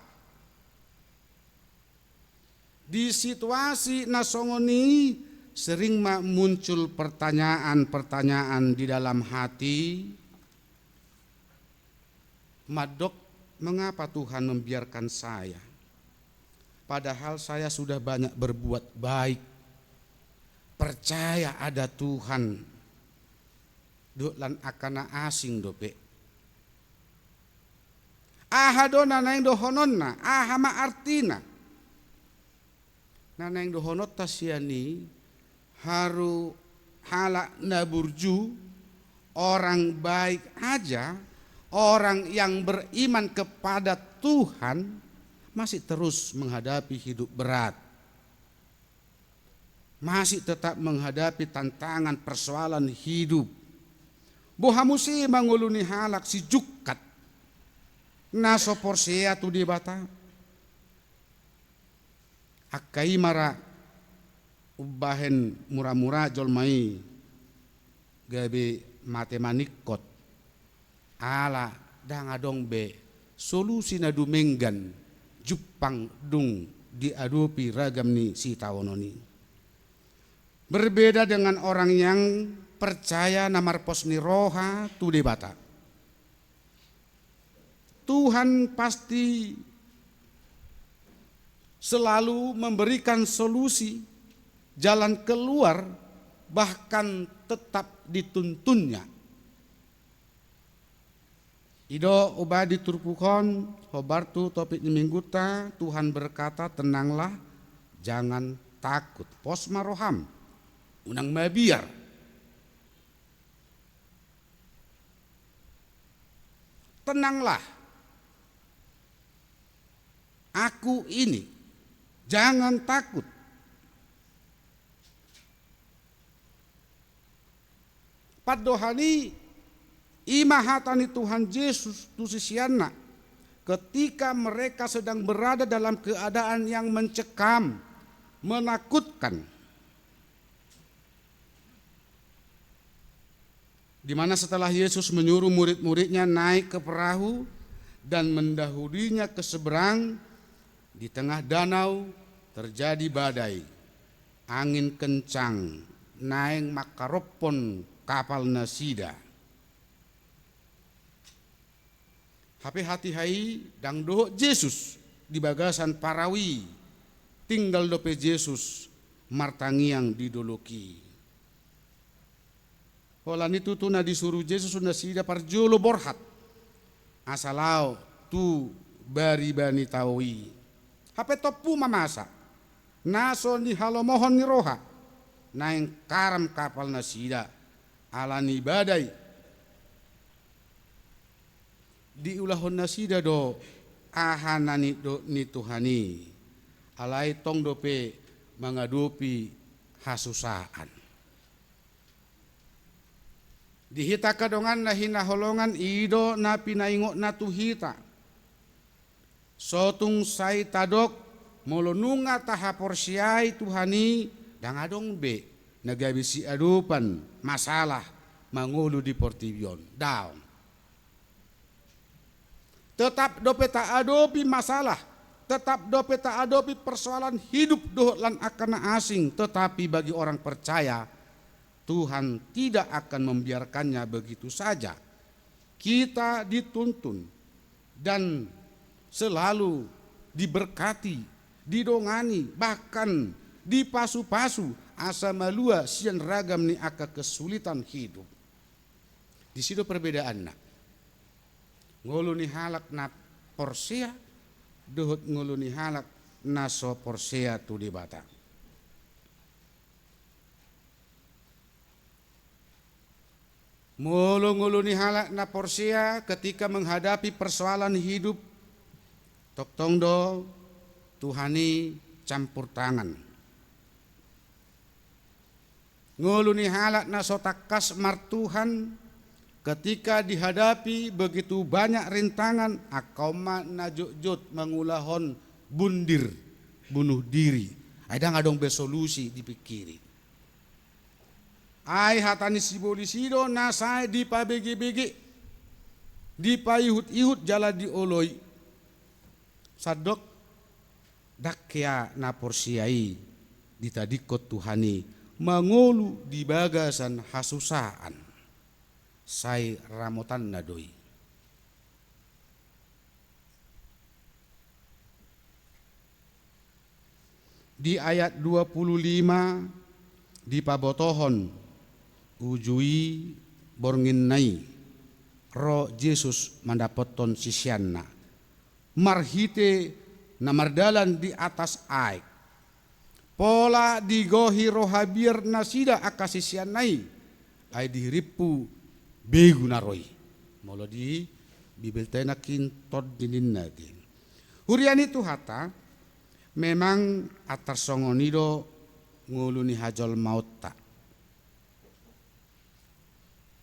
Di situasi na songon i, sering ma muncul pertanyaan-pertanyaan di dalam hati, mandok, mengapa Tuhan membiarkan saya? Padahal saya sudah banyak berbuat baik, percaya ada Tuhan, dohot lan angka na asing dope. Aha do na naeng dohononna? Aha ma artina? Na naeng dohononta sian i, haru halak na burju, orang baik aja, orang yang beriman kepada Tuhan, masih terus menghadapi hidup berat. Masih tetap menghadapi tantangan persoalan hidup. Boha muse ma ngolu ni halak sijungkat na so porsea tu Debata? Angka i ma ra umbahen mura-mura jolma i gabe mate maningkot. Ala ndang adong be solusi na dumenggan jumpang dung diadopi ragam ni sitaonon i. Berbeda dengan orang yang percaya na marpos ni roha tu Debata. Tuhan pasti selalu memberikan solusi, jalan keluar, bahkan tetap dituntunnya. I do oba di turpuk on, hombar tu topik ni minggunta, Tuhan berkata, "Tenanglah, jangan takut." Pos ma roham, unang mabiar. Tenanglah. Aku ini, jangan takut. Pandohan i, i ma hata ni Tuhan Jesus tu siseanna, ketika mereka sedang berada dalam keadaan yang mencekam, menakutkan. Di mana setelah Yesus menyuruh murid-muridnya naik ke perahu dan mendahulinya ke seberang, di tengah danau terjadi badai. Angin kencang naeng mangkarophon kapal nasida. Hape hatiha i ndang dohot Jesus di bagasan parau i, tinggal dope Jesus martangiang di dolok i. Holan i tutu na disuru Jesus nasida parjolo borhat, asa laho tu bariba ni tao i. Hape tompu ma masa, na so nihalomohon ni roha, naeng karam kapal nasida, ala ni badai. Diulahon nasida do aha na nidok ni Tuhan i, alai tong dope mangadopi hasusaan. Di hita angka dongan na hinaholongan, i do na pinaingotna tu hita. So tung sai tadok, molo nunga tahaporseai Tuhan i, ndang adong be na gabe siadopan masalah mangolu di portibi on. Daong. Tetap dope taadopi masalah, tetap dope taadopi persoalan hidup dohot lan angka na asing, tetapi bagi orang percaya, Tuhan tidak akan membiarkannya begitu saja. Kita dituntun dan selalu diberkati, didongani, bahkan dipasu-pasu asa malua sian ragam ni angka kesulitan hidup. Disi do perbedaanna. Ngolu ni halak na porsea dohot ngolu ni halak na so porsea tu Debata. Molo ngolu ni halak na porsea ketika menghadapi persoalan hidup, tongtong do Tuhan i campur tangan. Ngolu ni halak na so tangkas martuhan, ketika dihadapi begitu banyak rintangan, angka on ma na jotjot mangulahon bundir, bunuh diri. Ai ndang adong be solusi dipingkiri. Ai hata ni sibolis i do na sai dipabegebege, dipaihutihut jala dioloi. Sandok, ndang hea na porsea i ditadingkon Tuhan i mangolu di bagasan hasusaan, sai ramotanna do i. Di ayat dua puluh lima dipabotohon uju i bornginna i ro Jesus mandapothon siseanna marhite na mardalan di atas aek. Pola digohi roha biar nasida angka siseanna i, ai dihirimpu begu na ro i. Molo di Bibelta i nangkin tondi ninna ate. Huria ni Tuhanta, memang antar songon i do ngolu ni hajolmaonta.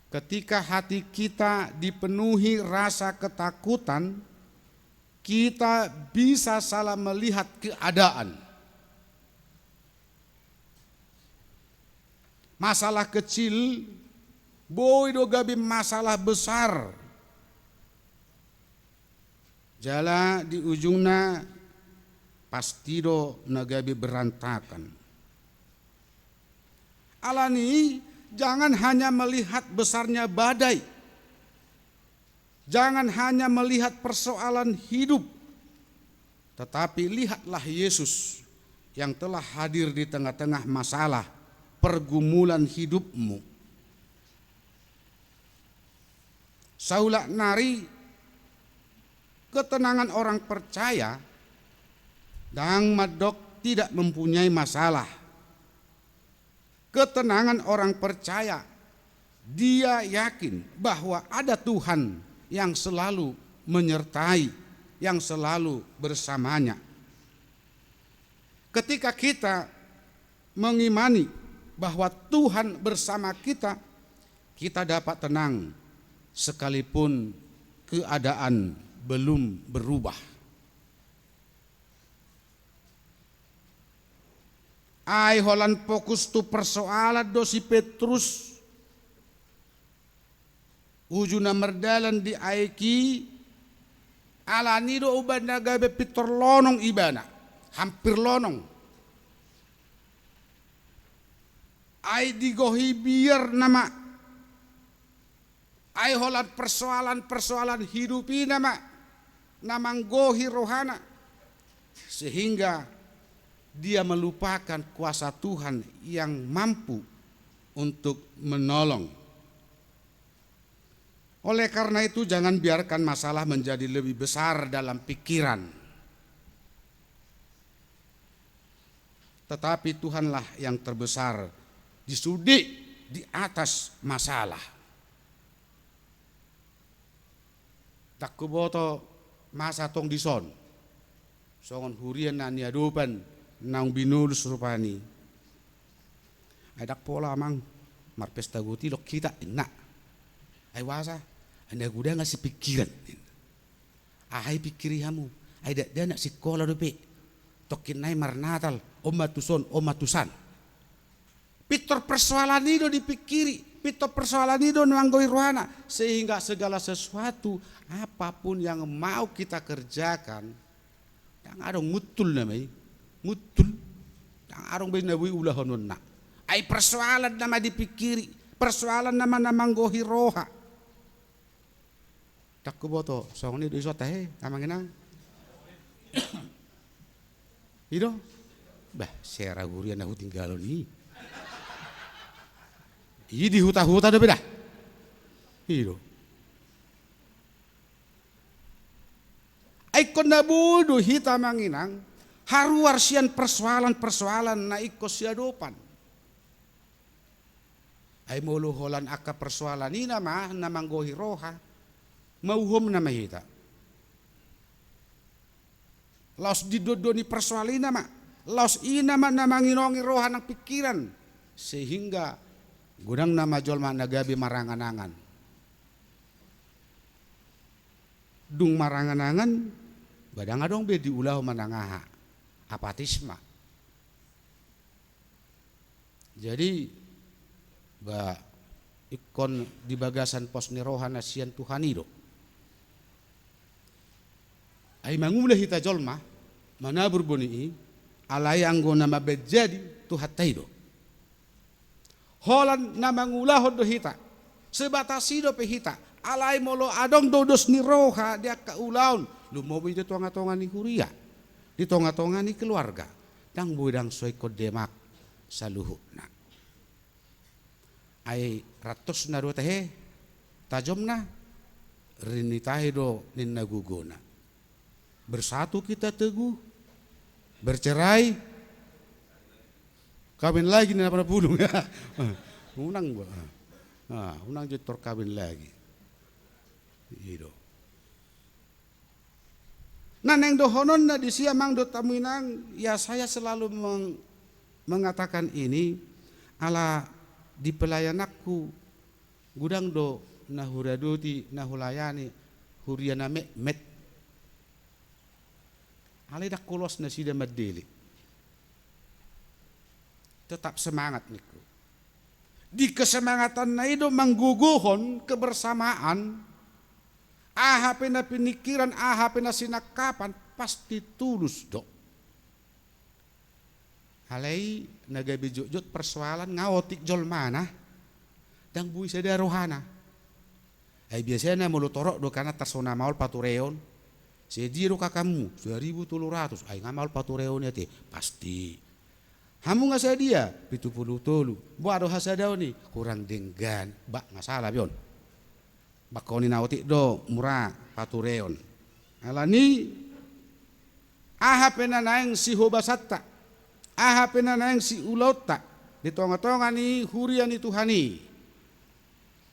Ketika hati kita dipenuhi rasa ketakutan, kita bisa salah melihat keadaan. Masalah kecil boi do gabe masalah besar. Jala di ujungna pasti do na gabe berantakan. Alani i, jangan hanya melihat besarnya badai, jangan hanya melihat persoalan hidup, tetapi lihatlah Yesus yang telah hadir di tengah-tengah masalah pergumulan hidupmu. Saulak nari, ketenangan orang percaya ndang mandok tidak mempunyai masalah. Ketenangan orang percaya, dia yakin bahwa ada Tuhan yang selalu menyertai, yang selalu bersamanya. Ketika kita mengimani bahwa Tuhan bersama kita, kita dapat tenang sekalipun keadaan belum berubah. Ai holan fokus tu persoalan do si Petrus. Uju na mardalan di aek i, alani do umbahen na gabe pintor lonong ibana, hampir lonong. Ai digohi biar nama, ai holan persoalan-persoalan hidup i nama na manggohi rohana, sehingga dia melupakan kuasa Tuhan yang mampu untuk menolong. Oleh karena itu, jangan biarkan masalah menjadi lebih besar dalam pikiran. Tetapi Tuhanlah yang terbesar di sudi, di atas masalah. Ndang huboto masa tong dison. Songon huria na niadopan naung binolus rupani. Ai ndang pola amang, marpesta gotilok hita, inna. Ai boasa? Ai na godang sipingkiran, ninna. Aha i pingkiri hamu? Ai dakdanak sikola dope. Tongkin nai marnatal, on ma tuson, on ma tusan. Pintor persoalan i do dipingkiri, pintor persoalan i do na manggohi rohana, sehingga segala sesuatu apapun yang mau kita kerjakan, ndang adong, muntul nama i, muntul, ndang adong be na boi ulahononna. Ai persoalan nama dipingkiri, persoalan nama na manggohi roha. Ndang huboto, songon i do isonta he, amang inang. I do? Bah, sera huria na hutinggalhon i. I di huta-huta dope da. I do. Ai ingkon na boi do hita amang inang haruar sian persoalan-persoalan na ingkon siadopan. Ai molo holan angka persoalan i nama na manggohi roha, mauhom nama hita. Laos di dondo ni persoalan i nama, laos i nama na manginongi roha nang pingkiran, sehingga godang nama jolma na gabe marangan-angan. Dung marangan-angan, ba ndang adong be diulahon manang aha, apatis ma. Jadi, ba, ingkon di bagasan pos ni roha na sian Tuhan i do. Ai mangula hita jolma, manabur boni i, alai anggo na mambaen jadi Tuhanta i do. Holan na mangulahon do hita, sebatas i dope hita, alai molo adong do dos ni roha di angka ulaon, lumobi di tonga-tonga ni huria, di tonga-tonga ni keluarga, ndang boi ndang so ingkon demak saluhutna. Ai rantosna do tahe, tajomna, rini tahe do ninna gogona. Bersatu kita teguh, bercerai, kawin lagi ninna na parbulung. Unang ba. Ah, unang jo tor kawin lagi. I do. Na naeng dohononna disi amang dohot hamu inang, ya saya selalu meng-, mengatakan ini, ala di pelayananku godang do na huradoti, na hulayani, huria na metmet. Alai ndang holan nasida mandele. Tetap semangat ningku. Di kesemangatanna i do manggogohon kebersamaan, aha pe na pinikkiran, aha pe na sinangkapan, pasti tulus do. Alai na gabe jotjot persoalan nga otik jolmana, ndang boi sada rohana. Ai biasana molo torop do kan tarsongon na maol patureon. Sadia do kakammu? Saribu tolu ratus. Ai nga maol patureon i ate? Pasti. Hamu nga sadia? Pitu pulu tolu. Boha do hasadaon i? Hurang denggan. Bah, nga sala be on. Bah, on i na otik do mura patureon. Alani aha pe na naeng sihobasanta, aha pe na naeng siulaonta di tonga-tonga ni huria ni Tuhan i,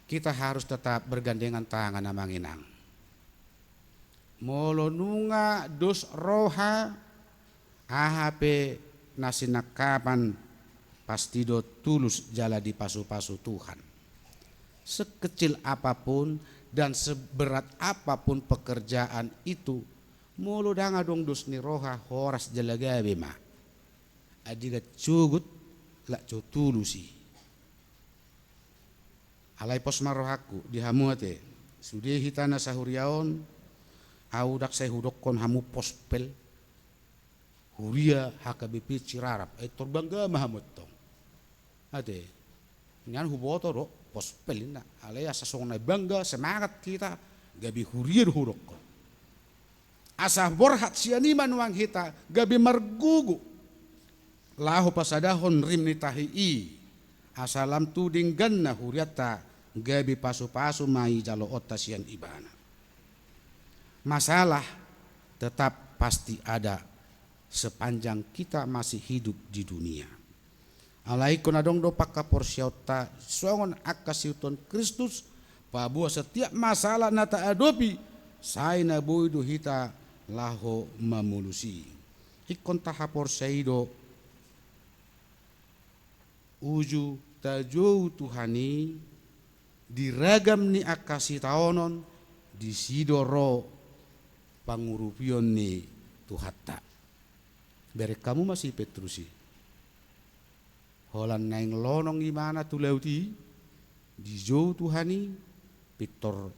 kita harus tetap bergandengan tangan amang inang. Molo nunga dos roha, aha pe na sinangkapan pasti do tulus jala dipasu-pasu Tuhan. Sekecil apapun dan seberat apapun pekerjaan itu, molo ndang adong dos ni roha, horas jala gabe ma. Ai digan sogot, lak jo tulus i. Alai pos ma rohangku di hamu ate, sude hita na sahuria on, ahu ndang sai hudokkon hamu pospel, huria H K B P Cirarap, ai tor bangga ma hamu tong. Ate, nian huboto do, pospel inna. Alai asa songon na bangga, semangat hita, gabe huria do hudokkon. Asa borhat sian i ma nuaeng hita gabe margogo laho pasadahon rim ni tahi i, asa lam tu dengganna hurianta gabe pasu-pasu ma i jaloonta sian ibana. Masalah tetap pasti ada sepanjang kita masih hidup di dunia. Alai ingkon adong do panghaporseaonta songon angka siuton Kristus, paboa setiap masalah na taadopi, sai na boi do hita laho mamolus i. Ingkon tahaporseai do uju tajou Tuhan i di ragam ni angka sitaonon, disi do ro pangurupion ni Tuhanta. Bereng hamu ma si Petrus i. Holan naeng lonong ibana tu laut i, dijou Tuhan i, pintor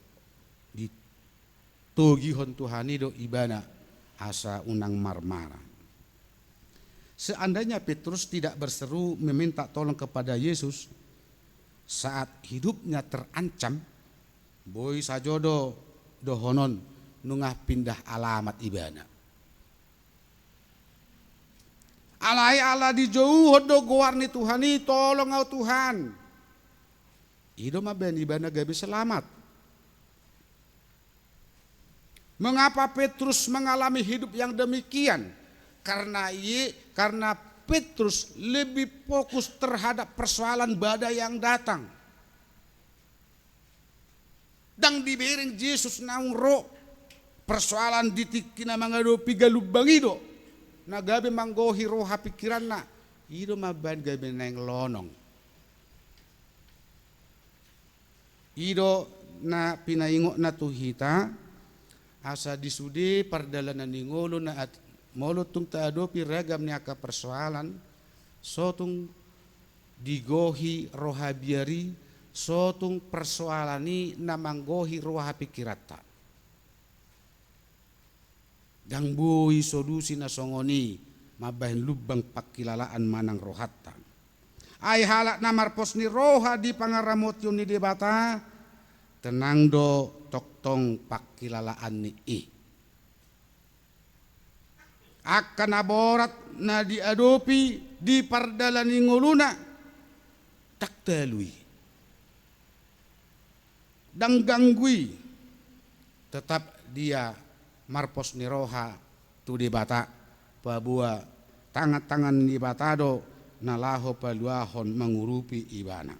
ditogihon Tuhan i do ibana asa unang marmara. Seandainya Petrus tidak berseru meminta tolong kepada Yesus saat hidupnya terancam, boi sajo do dohonon nunga pindah alamat ibana. Alai ala dijouhon do goar ni Tuhan i, "Tolong ahu Tuhan." I do mambahen ibana gabe selamat. Mengapa Petrus mengalami hidup yang demikian? Karena i, karena Petrus lebih fokus terhadap persoalan badai yang datang. Ndang dibereng Jesus naung ro, persoalan di tingki na mangadopi galumbang i do na gabe manggohi roha pingkiranna. I do mambahen gabe naeng lonong. I do na pinaingotna tu hita, asa di sude pardalanan ni ngolu na at-, molo tung taadopi ragam ni angka persoalan, so tung digohi roha biar i, so tung persoalan i na manggohi roha pingkiranta. Ndang boi solusi na songon i mambahen lumbang pangkilalaan manang rohanta. Ai halak na marpos ni roha di pangaramotion ni Debata, tenang do tongtong pangkilalaan ni i. Angka na borat na diadopi di pardalanan ni ngoluna, ndang talu i. Ndang ganggu i, tetap dia marpos ni roha tu Debata, paboa tangan-tangan ni Debata do na laho paluahon mangurupi ibana.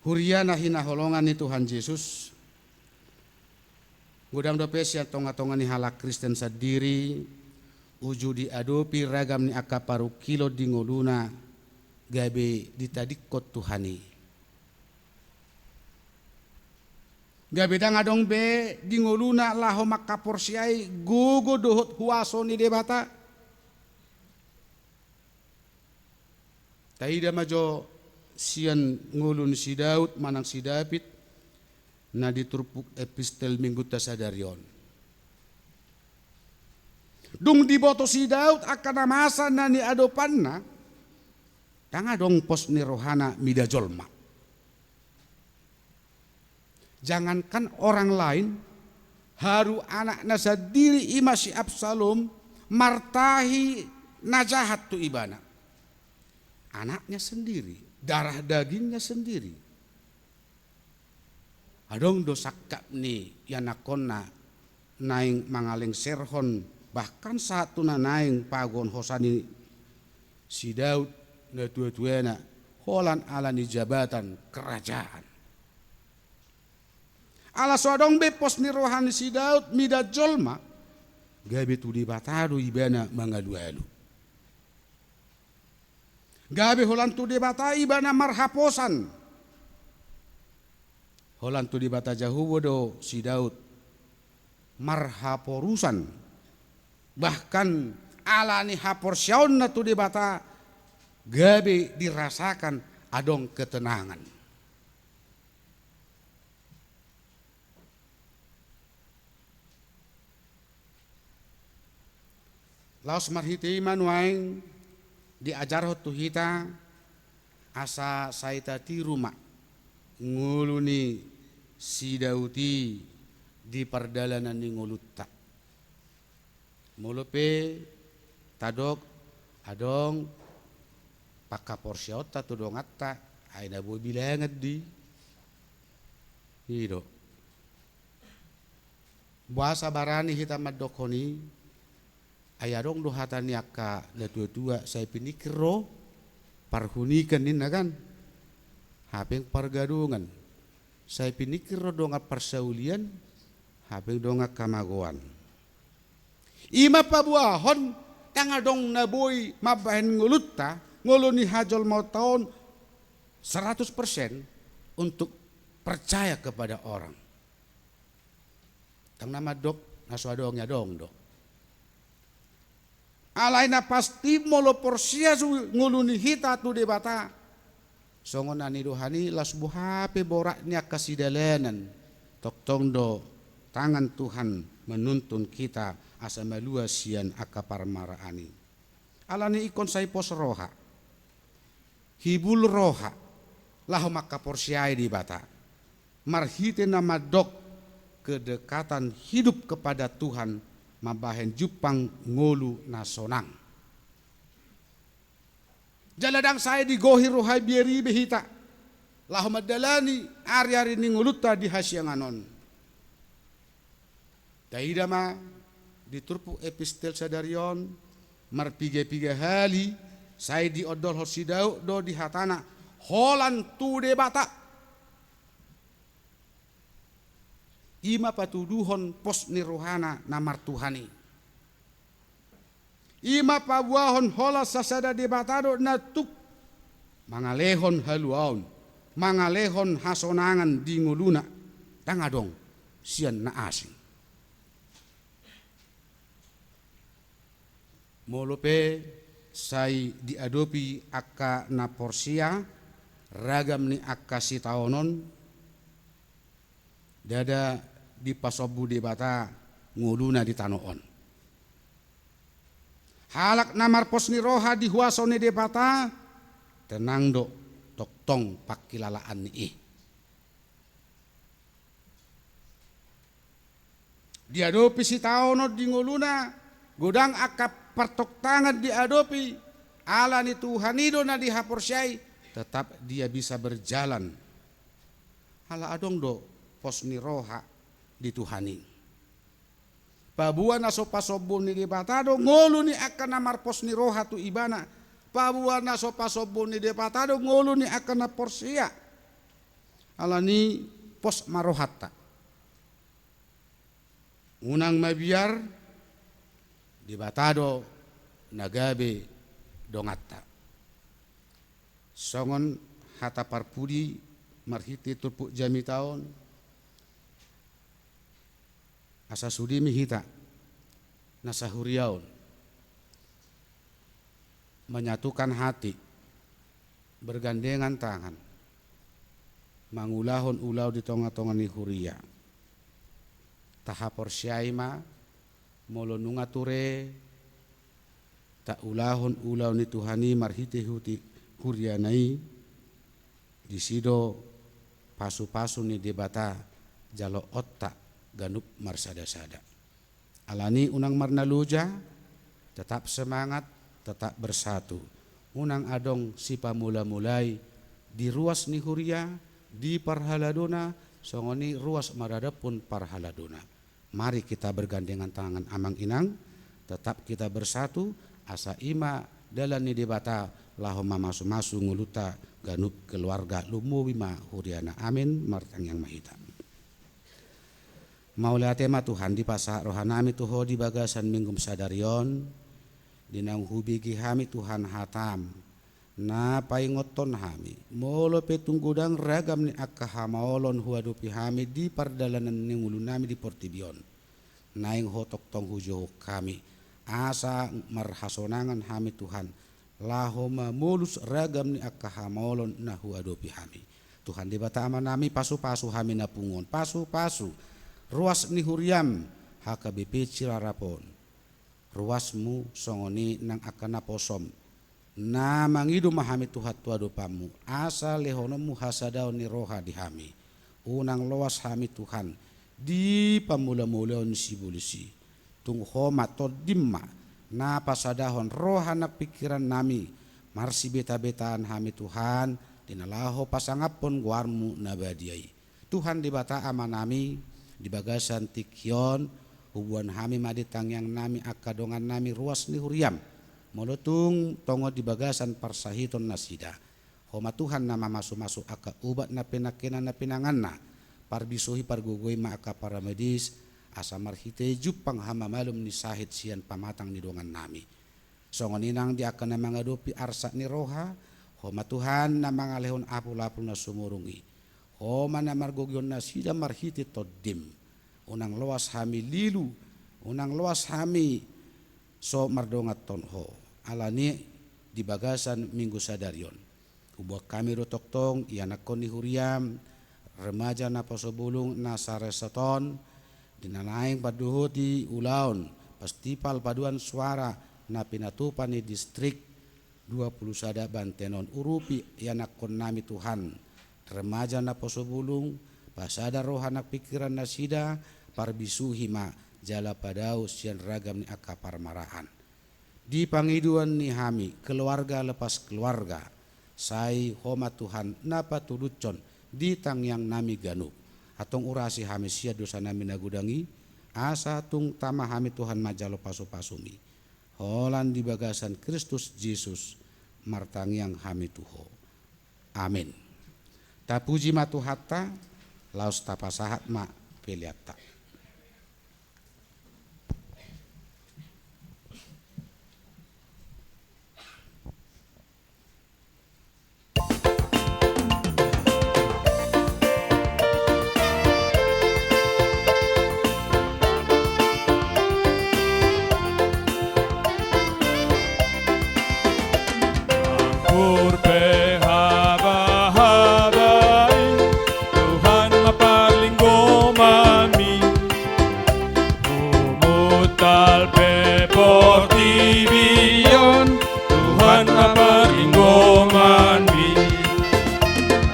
Huria na hinaholongan ni Tuhan Jesus, godang dope sian tonga-tonga ni halak Kristen sandiri, uju diadopi ragam ni angka parungkilon di ngoluna, gabe ditadingkon Tuhan i. Gabe ndang adong be di ngoluna laho manghaporseai gogo dohot huaso ni Debata. Taida ma jo sian ngolu ni si Daud manang si David na di turpuk epistel minggunta sadari on. Dung diboto si Daud angka na masa na niadopanna, ndang adong pos ni rohana mida jolma. Jangankan orang lain, haru anakna sandiri i ma si Absalom martahi na jahat tu ibana. Anaknya sendiri, darah dagingnya sendiri. Adong do sangkap ni ianakkonna naeng mangalengserhon, bahkan sahat tu na naeng pagokhon hosa ni si Daud natuatuana, holan ala ni jabatan kerajaan. Ala so adong be pos ni roha ni si Daud mida jolma, gabe tu Debata do ibana mangalualu. Gabe holan tu Debata ibana marhaposan. Holan tu Debata Jahowa do si Daud marhaporusan. Bahkan ala ni haporseaonna tu Debata, gabe dirasakan adong ketenangan. Laos marhite i ma nuaeng diajarhon tu hita, asa sai tatiru ma ngolu ni si Daud i di pardalanan ni ngolunta. Molo pe tadok adong panghaporseaonta tu donganta, ai na boi bilangan do i. I do. Boasa barani hita mandokhon i? Ai adong do hata ni angka natuatua, sai piningkir do parhunikan ninna kan, hape pargadongan. Sai piningkir do dongan parsaulian, hape dongan hamagoan. I ma paboahon ndang adong na boi mambahen ngolunta, ngolu ni hajolmaonta on seratus persen untuk percaya kepada orang. Ndang na mandok na so adong i adong do. Alai na pasti molo porsea su ngolu ni hita tu Debata, songon na nidok hami, laos boha pe borat ni angka sidalanan, tongtong do tangan Tuhan menuntun kita asa malua sian angka parmaraan i. Alani ingkon sai pos roha, hibul roha, laho manghaporseai Debata marhite na mandok kedekatan hidup kepada Tuhan, mambahen jumpang ngolu na sonang. Jala ndang sai digohi roha i biar i be hita laho mandalani ari-ari ni ngolunta di hasiangan on. Taida ma di turpuk epistel sadari on, marpiga-piga hali sai diondolhon si Daud do di hatana holan tu Debata. I ma patuduhon pos ni rohana na martuhan i. I ma paboahon holan sasada Debata do na tuk mangalehon haluaon, mangalehon hasonangan di ngoluna, ndang adong sian na asing. Molo pe sai diadopi angka na porsea ragam ni angka sitaonon, ndada dipasombu Debata ngoluna di tano on. Halak na marpos ni roha di huaso ni Debata, tenang do tongtong pangkilalaan ni i. Diadopi sitaonon di ngoluna, godang angka partoktangan diadopi, alani Tuhan i do na dihaporseai, tetap dia bisa berjalan. Ala adong do pos ni roha di Tuhan i. Paboa na so pasombu ni Debata do ngolu ni angka na marpos ni roha tu Ibana. Paboa na so pasombu ni Debata do ngolu ni angka na porsea. Alani pos ma rohanta. Unang mabiar, Debata do na gabe donganta. Songon hata parpudi marhite turpuk jamita on, asa sude ma hita na sahuria on menyatukan hati, bergandengan tangan, mangulahon ulaon di tonga-tonga ni huria. Tahaporseai ma, molo nunga ture taulahon ulaon ni Tuhan i marhite-hite huriana i, disi do pasu-pasu ni Debata jaloonta ganup marsada-sada. Alani unang marnaloja, tetap semangat, tetap bersatu. Unang adong sipamula-mulai di ruas ni huria, di parhaladona, songon i ruas maradophon parhaladona. Mari kita bergandengan tangan amang inang, tetap kita bersatu, asa i ma dalan ni Debata laho mamasu-masu ngolunta ganup keluarga, lumobi ma huriana. Amin. Martangiang ma hita. Mauliate ma Tuhan, dipasahat rohanami tu Ho di bagasan Minggu sadari on, di naung hubege hami Tuhan hataM, na paingothon hami, molo pe tung godang ragam ni angka hamaolon huadopi hami di pardalanan ni ngolunami di portibi on, naeng Ho tongtong hujouhon hami, asa marhasonangan hami Tuhan, laho mamolus ragam ni angka hamaolon na huadopi hami. Tuhan Debata Amanami, pasu-pasu hami na pungu on, pasu-pasu ruas ni huriaM, H K B P Cirarap on. ruasmu songon i nang angka naposom. Na mangido ma hami Tuhan tu adopanmu, asa lehononmu hasadaon ni roha di hami. Unang loas hami Tuhan di pamulamulaon sibolis i. Tung Ho ma, Tondim ma na pasadahon roha nang pingkirannami, marsibetabetaon hami Tuhan, di na laho pasangaphon goarmu na badia i. Tuhan Debata Amanami, di bagasan tingki on, huboan hami ma di tangiangnami angka dongannami ruas ni huriam, molo tung tongon di bagasan parsahiton nasida. Ho ma Tuhan na mamasumasu angka ubat na pinangkena na pinanganna, parbisuhi pargogoi ma angka paramedis, asa marhite jumpang hamamalum ni sahit sian pamatang ni dongannami. Songon i nang di angka na mangadopi arsak ni roha, Ho ma Tuhan na mangalehon apulapul na sumurung i. Ho ma na margogoihon nasida marhite Tondim. Unang loas hami lilu, unang loas hami so mardonganhon Ho. Alani di bagasan Minggu sadari on, huboan hami do tongtong ianakhon ni huriam, remaja naposo bulung na saresort on, di na naeng mandohoti ulaon festival paduan suara na pinatupa ni distrik dua pulu sada Banten on. Urupi ianakhonnami Tuhan, remaja naposo bulung, pasada roha nang pingkiran nasida, parbisuhi ma jala padao sian ragam ni angka parmaraan. Di pangidoan ni hami, keluarga lepas keluarga, sai Ho ma Tuhan na patuduhon di tangiangnami ganup. Antong urasi hami sian dosanami na godang i, asa tung tama hami Tuhan manjalo pasupasumi. Holan di bagasan Kristus Jesus martangiang hami tu Ho. Amen. Tapuji ma Tuhanta, laos tapasahat ma peleanta. Anggur pe habahaba i, Tuhan ma parlinggomanmi. Humuntal pe portibi on, Tuhan ma parlinggomanmi.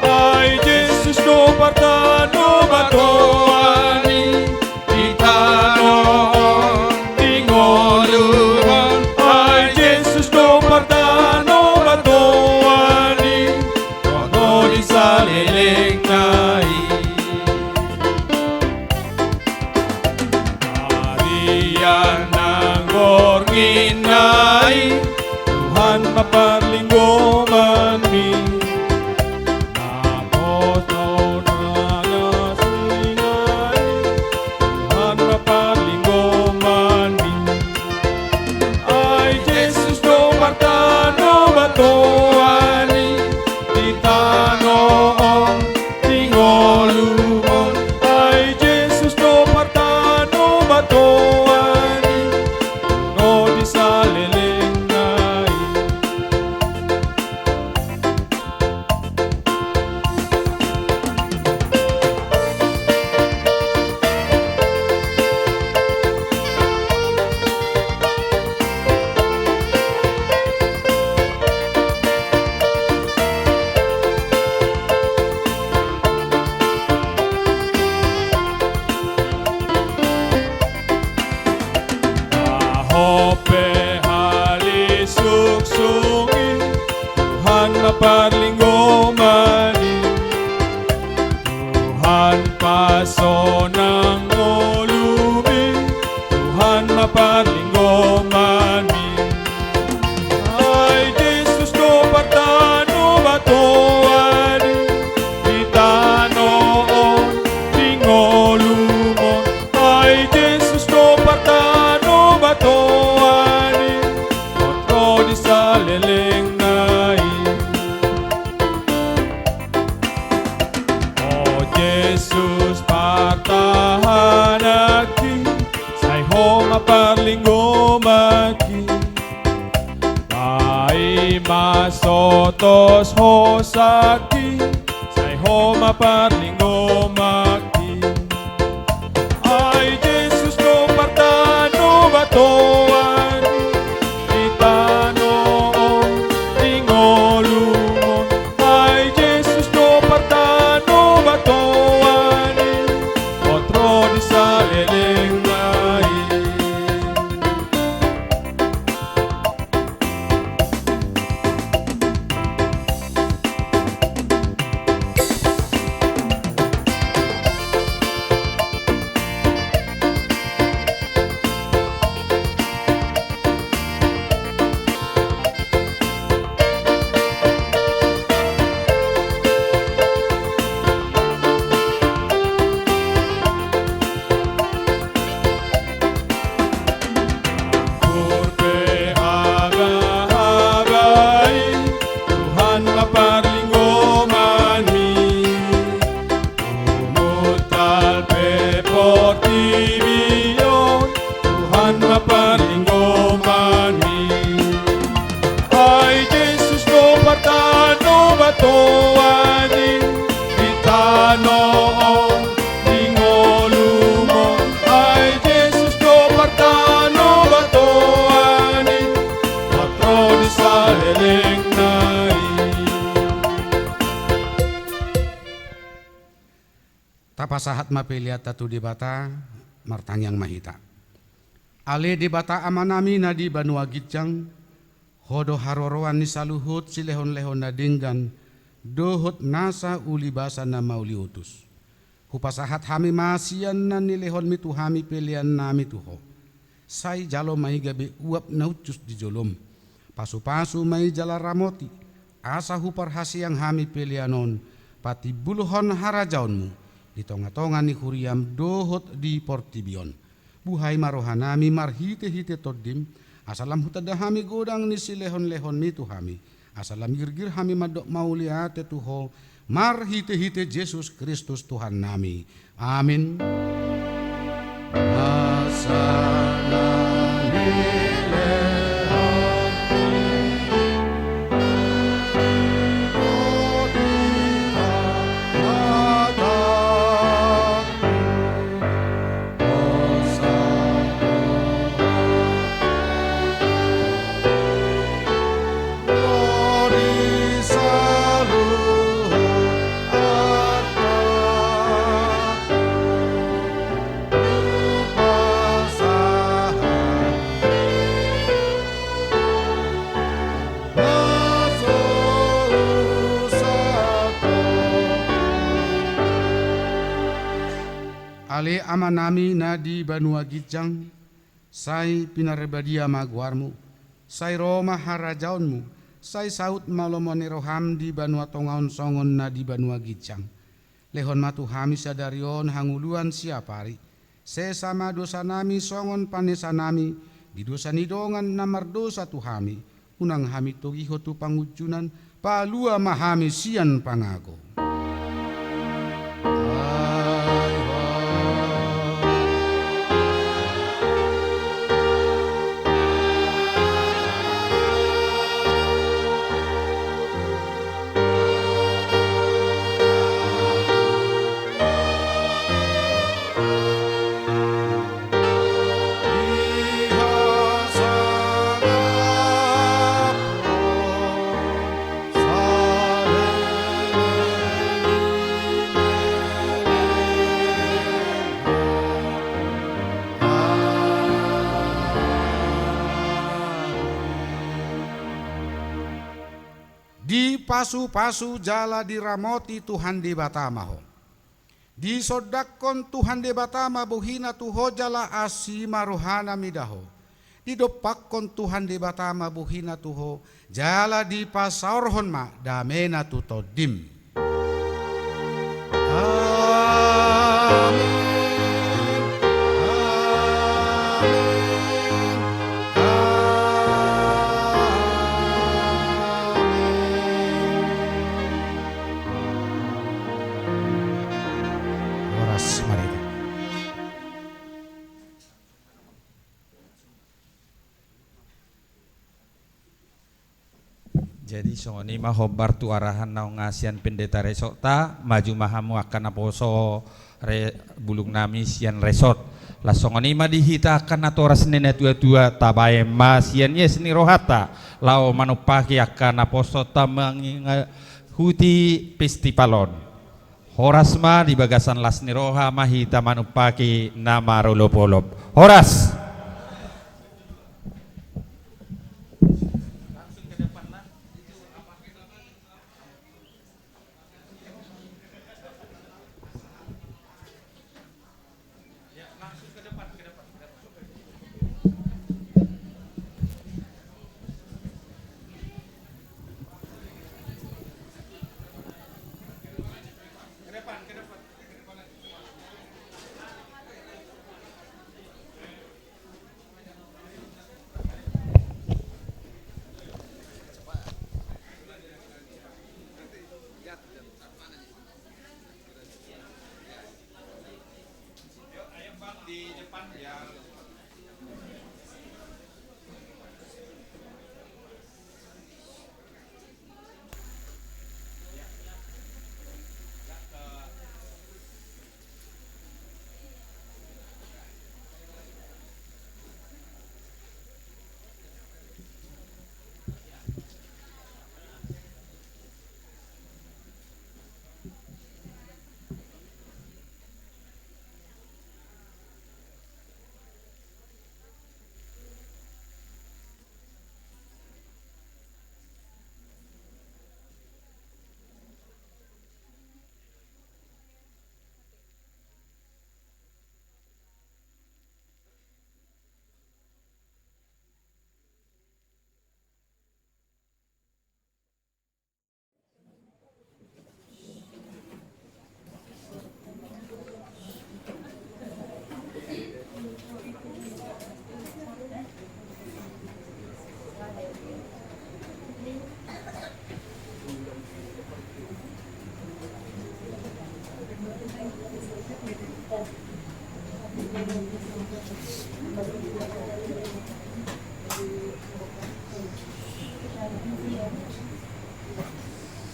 Ai Jesus do partanobatoan i, di tano on, di ngolu on. Ai Jesus do partanobatoan i, ro di salelengna i. Maria nanggo ringgit nai, Tuhan ma parlinggomanmi. Naposo na sinai, Tuhan ma parlinggomanmi. Ai Jesus do partanobatoan i, di tano on, di ngolu on. Ai Jesus do partanobatoan i, ro di salelengna i. Laho pe hali sungsung i, Tuhan ma parlinggomanmi. Tuhan pasonang ngolumi, Tuhan ma parlinggomanmi. Ai Jesus do partanobatoan i, di tano on, di ngolum on. Ai Jesus do partanobatoan i, ro di salelengna i. O Jesus, partahananki, sai Ho ma parlinggomanki. Paima so tos hosaki, sai Ho ma parlinggomanki. Ai Jesus do partanobatoan Pasahat ma peleanta tu Debata, martangiang ma hita. Ale Debata Amanami na di banua ginjang, Ho do haroroan ni saluhut silehonlehon na denggan, dohot nasa ulibasa na mauliutus. Hupasahat hami ma sian na nilehonmi tu hami peleannami tu Ho. Sai jalo ma i gabe uap na uncus di jolom. Pasupasu ma i jala ramoti, asa huparhaseang hami pelean on, patimbulhon harajaonmu di tongatonga ni huriam dohot di portibi on. Buhai ma rohanami marhitehite Tondim, asa lam hutanda hami godang ni silehonlehonmi tu hami, asa lam girgir hami mandok mauliate tu Ho, marhitehite Jesus Kristus Tuhannami. Amin. Asa nami lehon. Ale Amanami na di banua ginjang, sai pinarbadia ma goarmu, sai ro ma harajaonmu, sai saut ma lomo ni roham di banua tonga on songon na di banua ginjang. Lehon ma tu hami sadari on hangoluan siapari. Sesa ma dosanami songon panesanami di dosa ni dongan na mardosa tu hami. Unang hami togihon tu pangunjunan, palua ma hami sian pangago. Dipasupasu jala diramoti Tuhan Debata ma ho. Disondangkon Tuhan Debata ma bohina tu ho jala asi ma rohana mida ho. Didompakkon Tuhan Debata ma bohina tu ho jala dipasaorhon ma damena tu tondim. Amin. Amin. Amin. Horas ma hita. Jadi songon i ma hombar tu arahan naung sian pendeta resortta, maju ma hamu angka naposo re-, bulung nami sian resort. Laos songon i ma di hita angka natoras ni natuatua, tabaen ma sian ias ni rohanta laho manumpaki angka naposonta mangingahuti festival on. Horas ma di bagasan las ni roha ma hita manumpaki na marolopolop. Horas.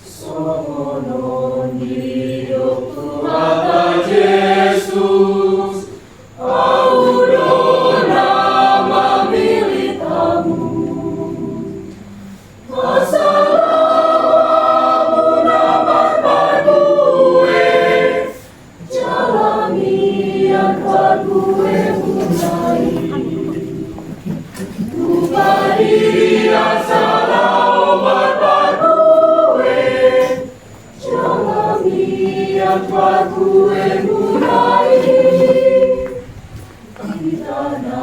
Songon on didok Tuhanta Jesus, Ahu do na mamillit hamu. Asa laho hamu na marparbue, jala mian parbuemuna i. Tupa diri asa laho marparbue, jala mian parbuemuna i. Hita na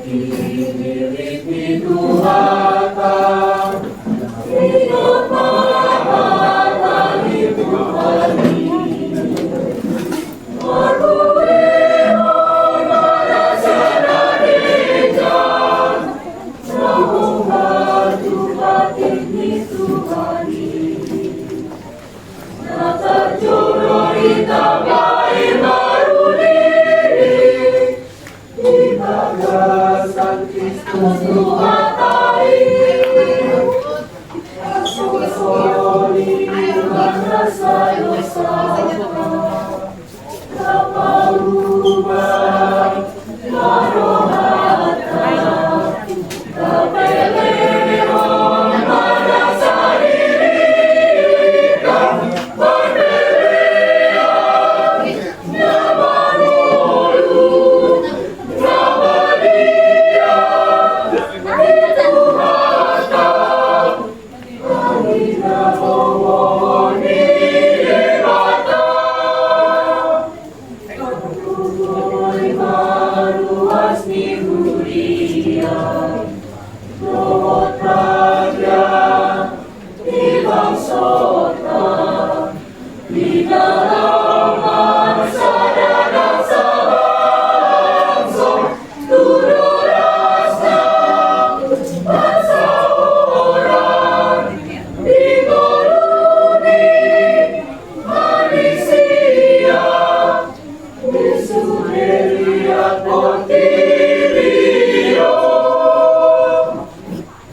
pinillit ni Tuhanta, ingot ma hata ni Tuhan i. Marbuehon ma na sada degan, na hombar tu patik ni Tuhan i. Na tarjolo ditambai maruli di bagasan Kristus Tuhanta i. Asa soli ma na sada dosa.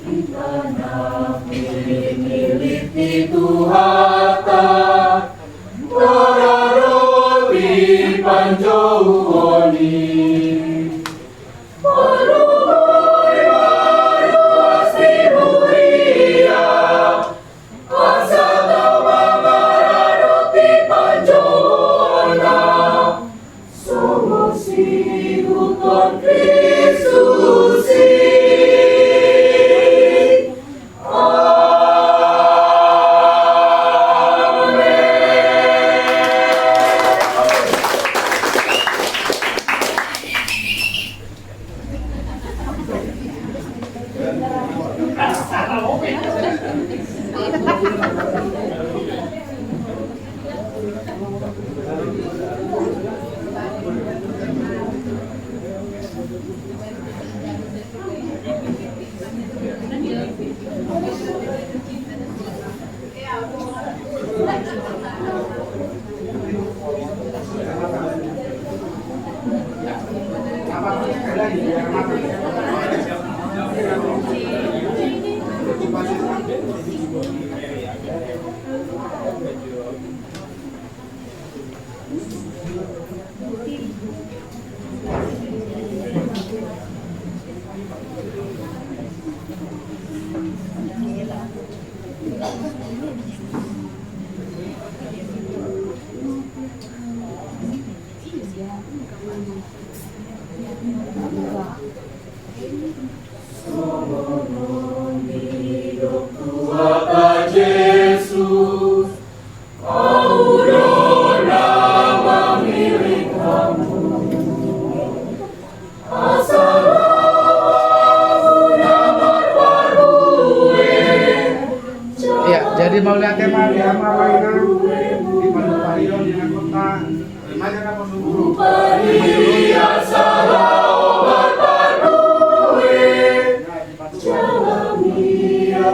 Hita na pinillit ni Tuhanta, marhadopi panjouon i. Marhobas ni huria, asa tau ma marhadopi panjouonna. Songon siihuthon Kristus i. Amen. Songon on didok Tuhanta Jesus, Ahu do na mamillit hamu. Asa laho hamu na marparbue. Iya, jadi mauliate ma di Ama, Inang, di padupahion di angka kota. Tupa diri asa laho marparbue. Jala mian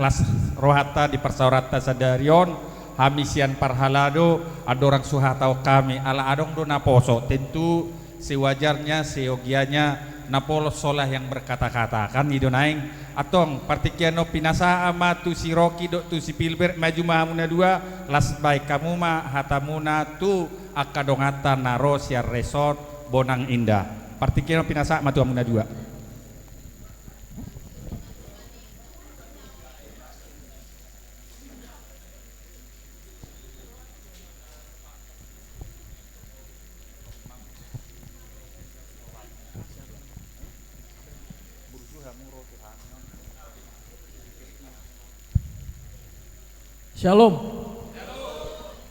Las rohanta di parsaoranta sadari on, hami sian parhalado andorang so huhatahon hami, ala adong do naposo, tentu sewajarnya, seyogianya, na polos solah yang berkata-kata, kan i do naeng. Antong, partingkian on pinasahat ma tu si Rocky dohot tu si Pilbert, maju ma hamu na dua, las baen hamu ma hatamuna tu angka donganta na ro sian Resort Bonang Indah. Partingkian on pinasahat ma tu hamu na dua. Shalom.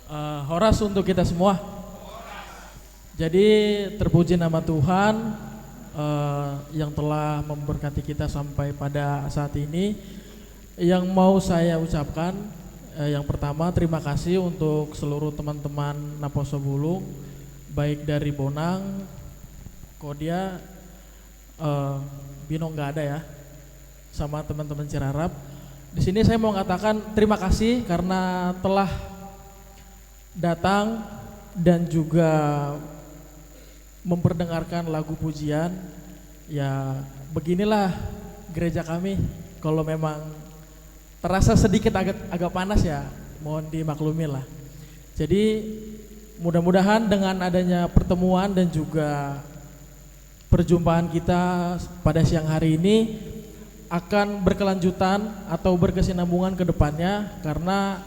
Eh, horas untuk kita semua. Jadi, terpuji nama Tuhan, eh, yang telah memberkati kita sampai pada saat ini. Yang mau saya ucapkan, eh, yang pertama, terima kasih untuk seluruh teman-teman Naposo Bulung, baik dari Bonang, Kodia, eh, Binong nggak ada ya, sama teman-teman Cirarap. Di sini saya mau mengatakan terima kasih karena telah datang dan juga memperdengarkan lagu pujian. Ya, beginilah gereja kami. Kalau memang terasa sedikit agak, agak panas, ya mohon dimaklumi lah. Jadi, mudah-mudahan dengan adanya pertemuan dan juga perjumpaan kita pada siang hari ini akan berkelanjutan atau berkesinambungan ke depannya, karena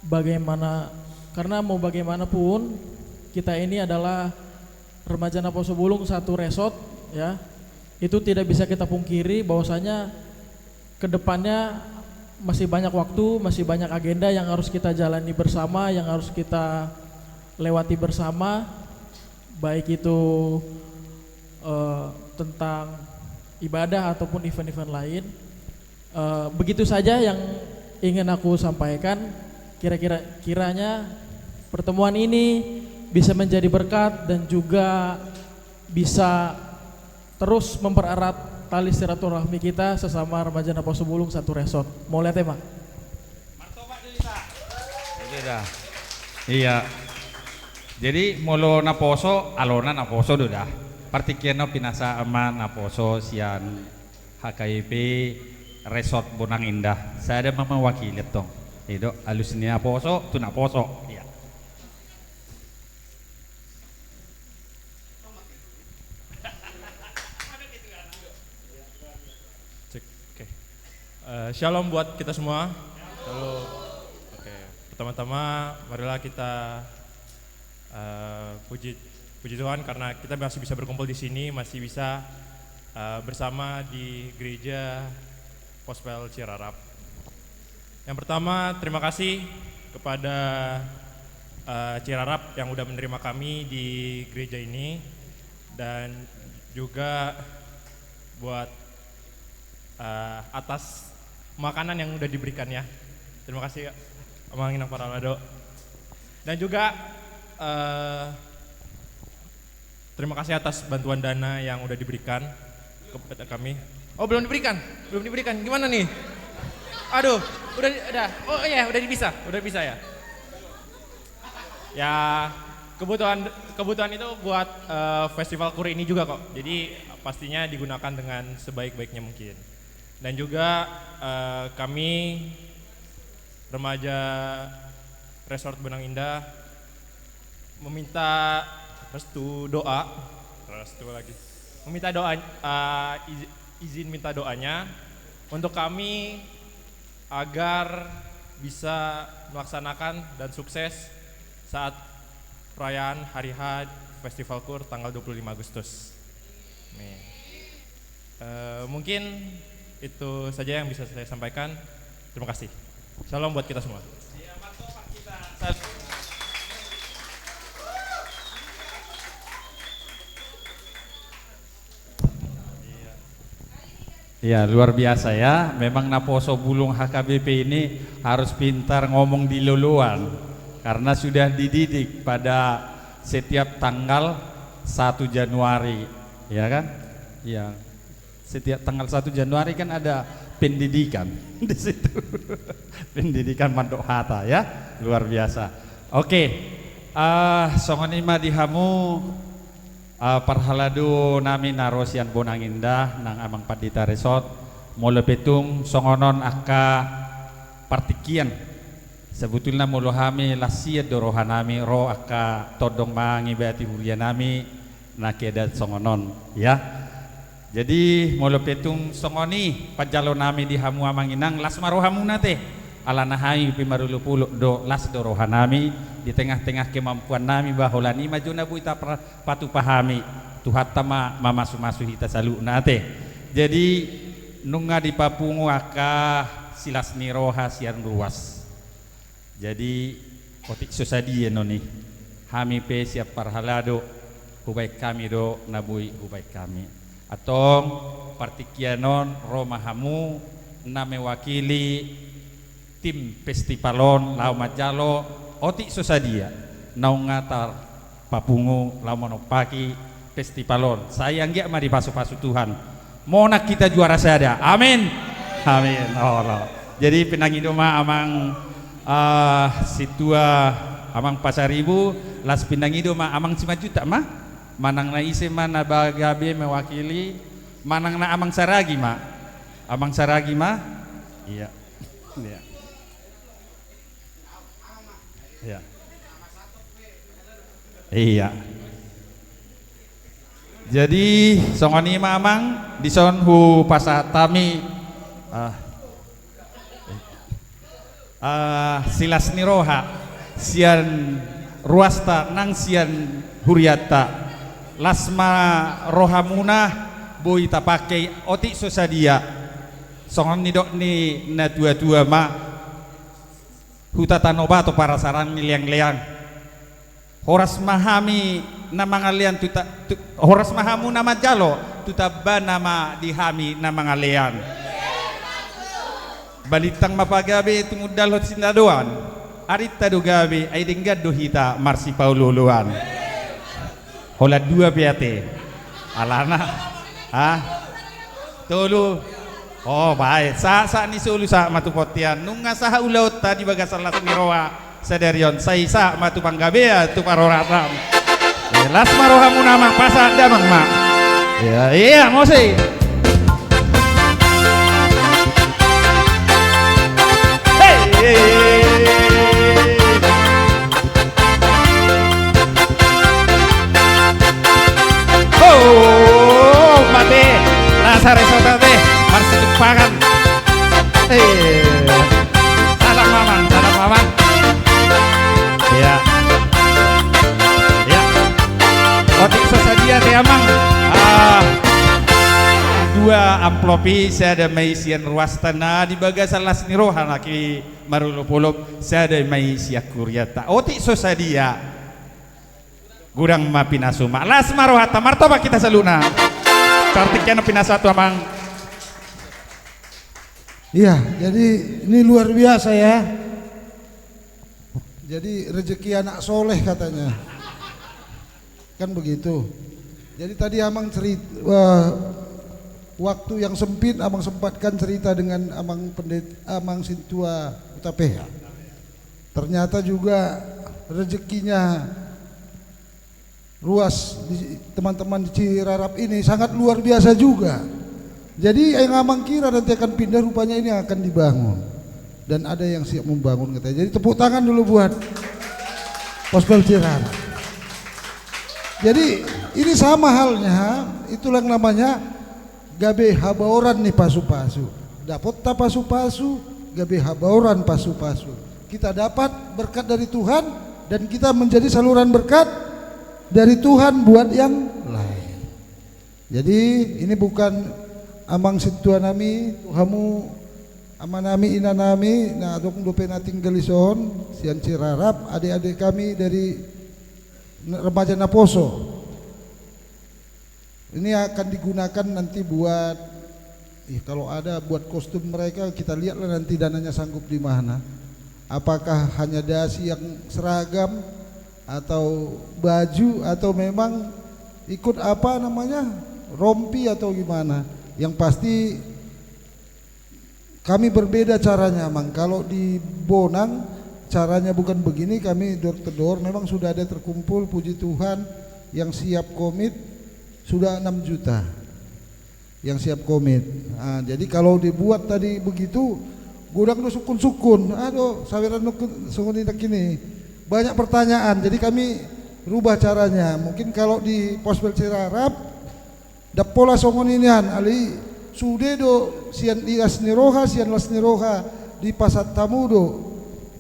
bagaimana, karena mau bagaimanapun, kita ini adalah remaja Naposo Bulung satu resort, ya. Itu tidak bisa kita pungkiri bahwasanya ke depannya masih banyak waktu, masih banyak agenda yang harus kita jalani bersama, yang harus kita lewati bersama, baik itu, eh, tentang ibadah ataupun event-event lain. Eh, begitu saja yang ingin aku sampaikan. Kira-kira, kiranya pertemuan ini bisa menjadi berkat dan juga bisa terus mempererat tali silaturahmi kita sesama remaja Naposo Bulung satu resort. Mauliate ma. Martopak do hita. Itu dah. Iya. Jadi molo naposo, alona naposo do dah. Partingkian on pinasahat ma naposo sian H K B P Resort Bonang Indah. Sada ma mewakili tong. I do, alus ni naposo tu naposo. Iya. Cek. Oke. Eh, shalom buat kita semua. Halo. Oke. Pertama-tama, marilah kita, eh, puji, puji Tuhan karena kita masih bisa berkumpul di sini, masih bisa, eh, bersama di gereja Gospel Cirarap. Yang pertama, terima kasih kepada, eh, Cirarap yang udah menerima kami di gereja ini, dan juga buat, eh, atas makanan yang udah diberikan ya. Terima kasih, Amang Inang Parhalado. Dan juga, eh, terima kasih atas bantuan dana yang udah diberikan kepada kami. Oh, belum diberikan? Belum diberikan. Gimana nih? Aduh, udah, udah. Oh iya, udah bisa. Udah bisa ya. Ya, kebutuhan, kebutuhan itu buat, eh, festival kur ini juga kok. Jadi pastinya digunakan dengan sebaik-baiknya mungkin. Dan juga, eh, kami remaja Resort Bonang Indah meminta restu doa, restu lagi, meminta doa, eh, iz-, izin minta doanya untuk kami agar bisa melaksanakan dan sukses saat perayaan Hari H Festival Kur tanggal dua puluh lima Agustus. Amin. Eh, mungkin itu saja yang bisa saya sampaikan. Terima kasih. Shalom buat kita semua. Iya, luar biasa ya. Memang naposo bulung H K B P ini harus pintar ngomong di loloan, karena sudah dididik pada setiap tanggal satu Januari, ya kan? Iya. Setiap tanggal satu Januari kan ada pendidikan di situ. Pendidikan mandok hata ya, luar biasa. Oke, eh, songon i ma di hamu, eh, parhalado nami na ro sian Bonang Indah nang Amang Pandita Resort, molo pe tung songon on angka partingkian. Sebetulna molo hami las sian do roha nami ro angka tondong mangibati huria nami na keadaan songon on, ya. Jadi molo pe tung songon i panjalo nami di hamu amang inang, las ma rohamuna te. Alana hami pe marolopolop do, las do roha nami di tengah-tengah kemampuan nami, ba holan i ma jo na boi tapatupa hami. Tuhanta ma mamasumasu hita saluhutna te. Jadi nunga dipapungu angka silas ni roha sian ruas. Jadi otik so sadia non i. Hami pe sian parhalado, hubaen hami do na boi hubaen hami. Antong partingkian on ro ma hamu na mewakili tim festival on laho manjalo otik so sadia naung nga tar papungu laho manompaki festival on. Sai anggiat ma dipasupasu Tuhan, monang hita juara sada. Amin. Amin. Olo. Jadi pinangido ma amang, eh, sintua, amang Pasaribu, las pinangido ma amang Simanjuntak ma. Manang na ise ma na ba gabe mewakili, manang na amang Saragi ma. Amang Saragi ma. Iya. Iya. Iya. Iya. Jadi songon i ma amang, dison hupasahat hami, ah, ah, silas ni roha sian ruasta nang sian hurianta. Las ma rohamuna, boi tapangke otik so sadia. Songon nidok ni na tua-tua ma, huta Tanoba tu parasarang ni leang-leang. Horas ma hami na mangalean tu ta-, tu, horas ma hamu na manjalo, tu tambana ma di hami na mangalean. Balintang ma pagabe tumundalhon sindadoan, arinta do gabe, ai denggan do hita marsipaolo-oloan. Holan dua pe ate. Alana. Ha? Tolu. O, baen. Sahat-sahat ni solu sahat ma tu bontean. Nunga sahat ulaonta di bagasan las ni roha sadari on. Sai sahat ma tu panggabean, tu parhorasan. E, las ma rohamuna amang, pasahat damang ma. Ia, ia, muse. Hei, hei, hei. Ho, mate. Las Resort ate. Marsitumpangan. Eh. Salam amang, salam amang. Ia. Ia. Otik so sadia ate amang. Ah. Dua amplop i, sada ma i sian ruasta na di bagasan las ni roha nangkin marolopolop, sada ma i sian hurianta. Otik so sadia. Godang ma pinasuna. Las ma rohanta, martopang hita saluhutna. Cartik ya na pinasuna tu amang. Iya, jadi ini luar biasa ya. Jadi rezeki anak soleh katanya. Kan begitu. Jadi tadi amang cerita, eh, waktu yang sempit amang sempatkan cerita dengan amang pendeta, amang sintua Hutapea. Ternyata juga rezekinya ruas di teman-teman di Cirarap ini sangat luar biasa juga. Jadi yang amang kira nanti akan pindah, rupanya ini akan dibangun. Dan ada yang siap membangun katanya. Jadi tepuk tangan dulu buat Pospel Cirarap. Jadi ini sama halnya, itulah yang namanya gabe habaoran ni pasupasu. Dapotta pasupasu, gabe habaoran pasupasu. Kita dapat berkat dari Tuhan dan kita menjadi saluran berkat dari Tuhan buat yang lain. Jadi ini bukan amang sintua nami, tu hamu ama nami, ina nami, na adong dope na tinggal dison, sian Cirarap, adik-adik kami dari remaja naposo. Ini akan digunakan nanti buat, ih, kalau ada buat kostum mereka, kita lihatlah nanti dananya sanggup di mana. Apakah hanya dasi yang seragam, atau baju, atau memang ikut apa namanya, rompi atau gimana. Yang pasti kami berbeda caranya, Mang. Kalau di Bonang, caranya bukan begini, kami door to door. Memang sudah ada terkumpul, puji Tuhan, yang siap komit sudah enam juta. Yang siap komit. Ah, jadi kalau dibuat tadi begitu, godang do sungkun-sungkun. Aduh, saweran nungkun, sungkun indak ini. Banyak pertanyaan, jadi kami rubah caranya. Mungkin kalau di Pospel Cirarap, ndang pola songon i nian, alai sude do sian las ni roha, sian las ni roha dipasahat hamu do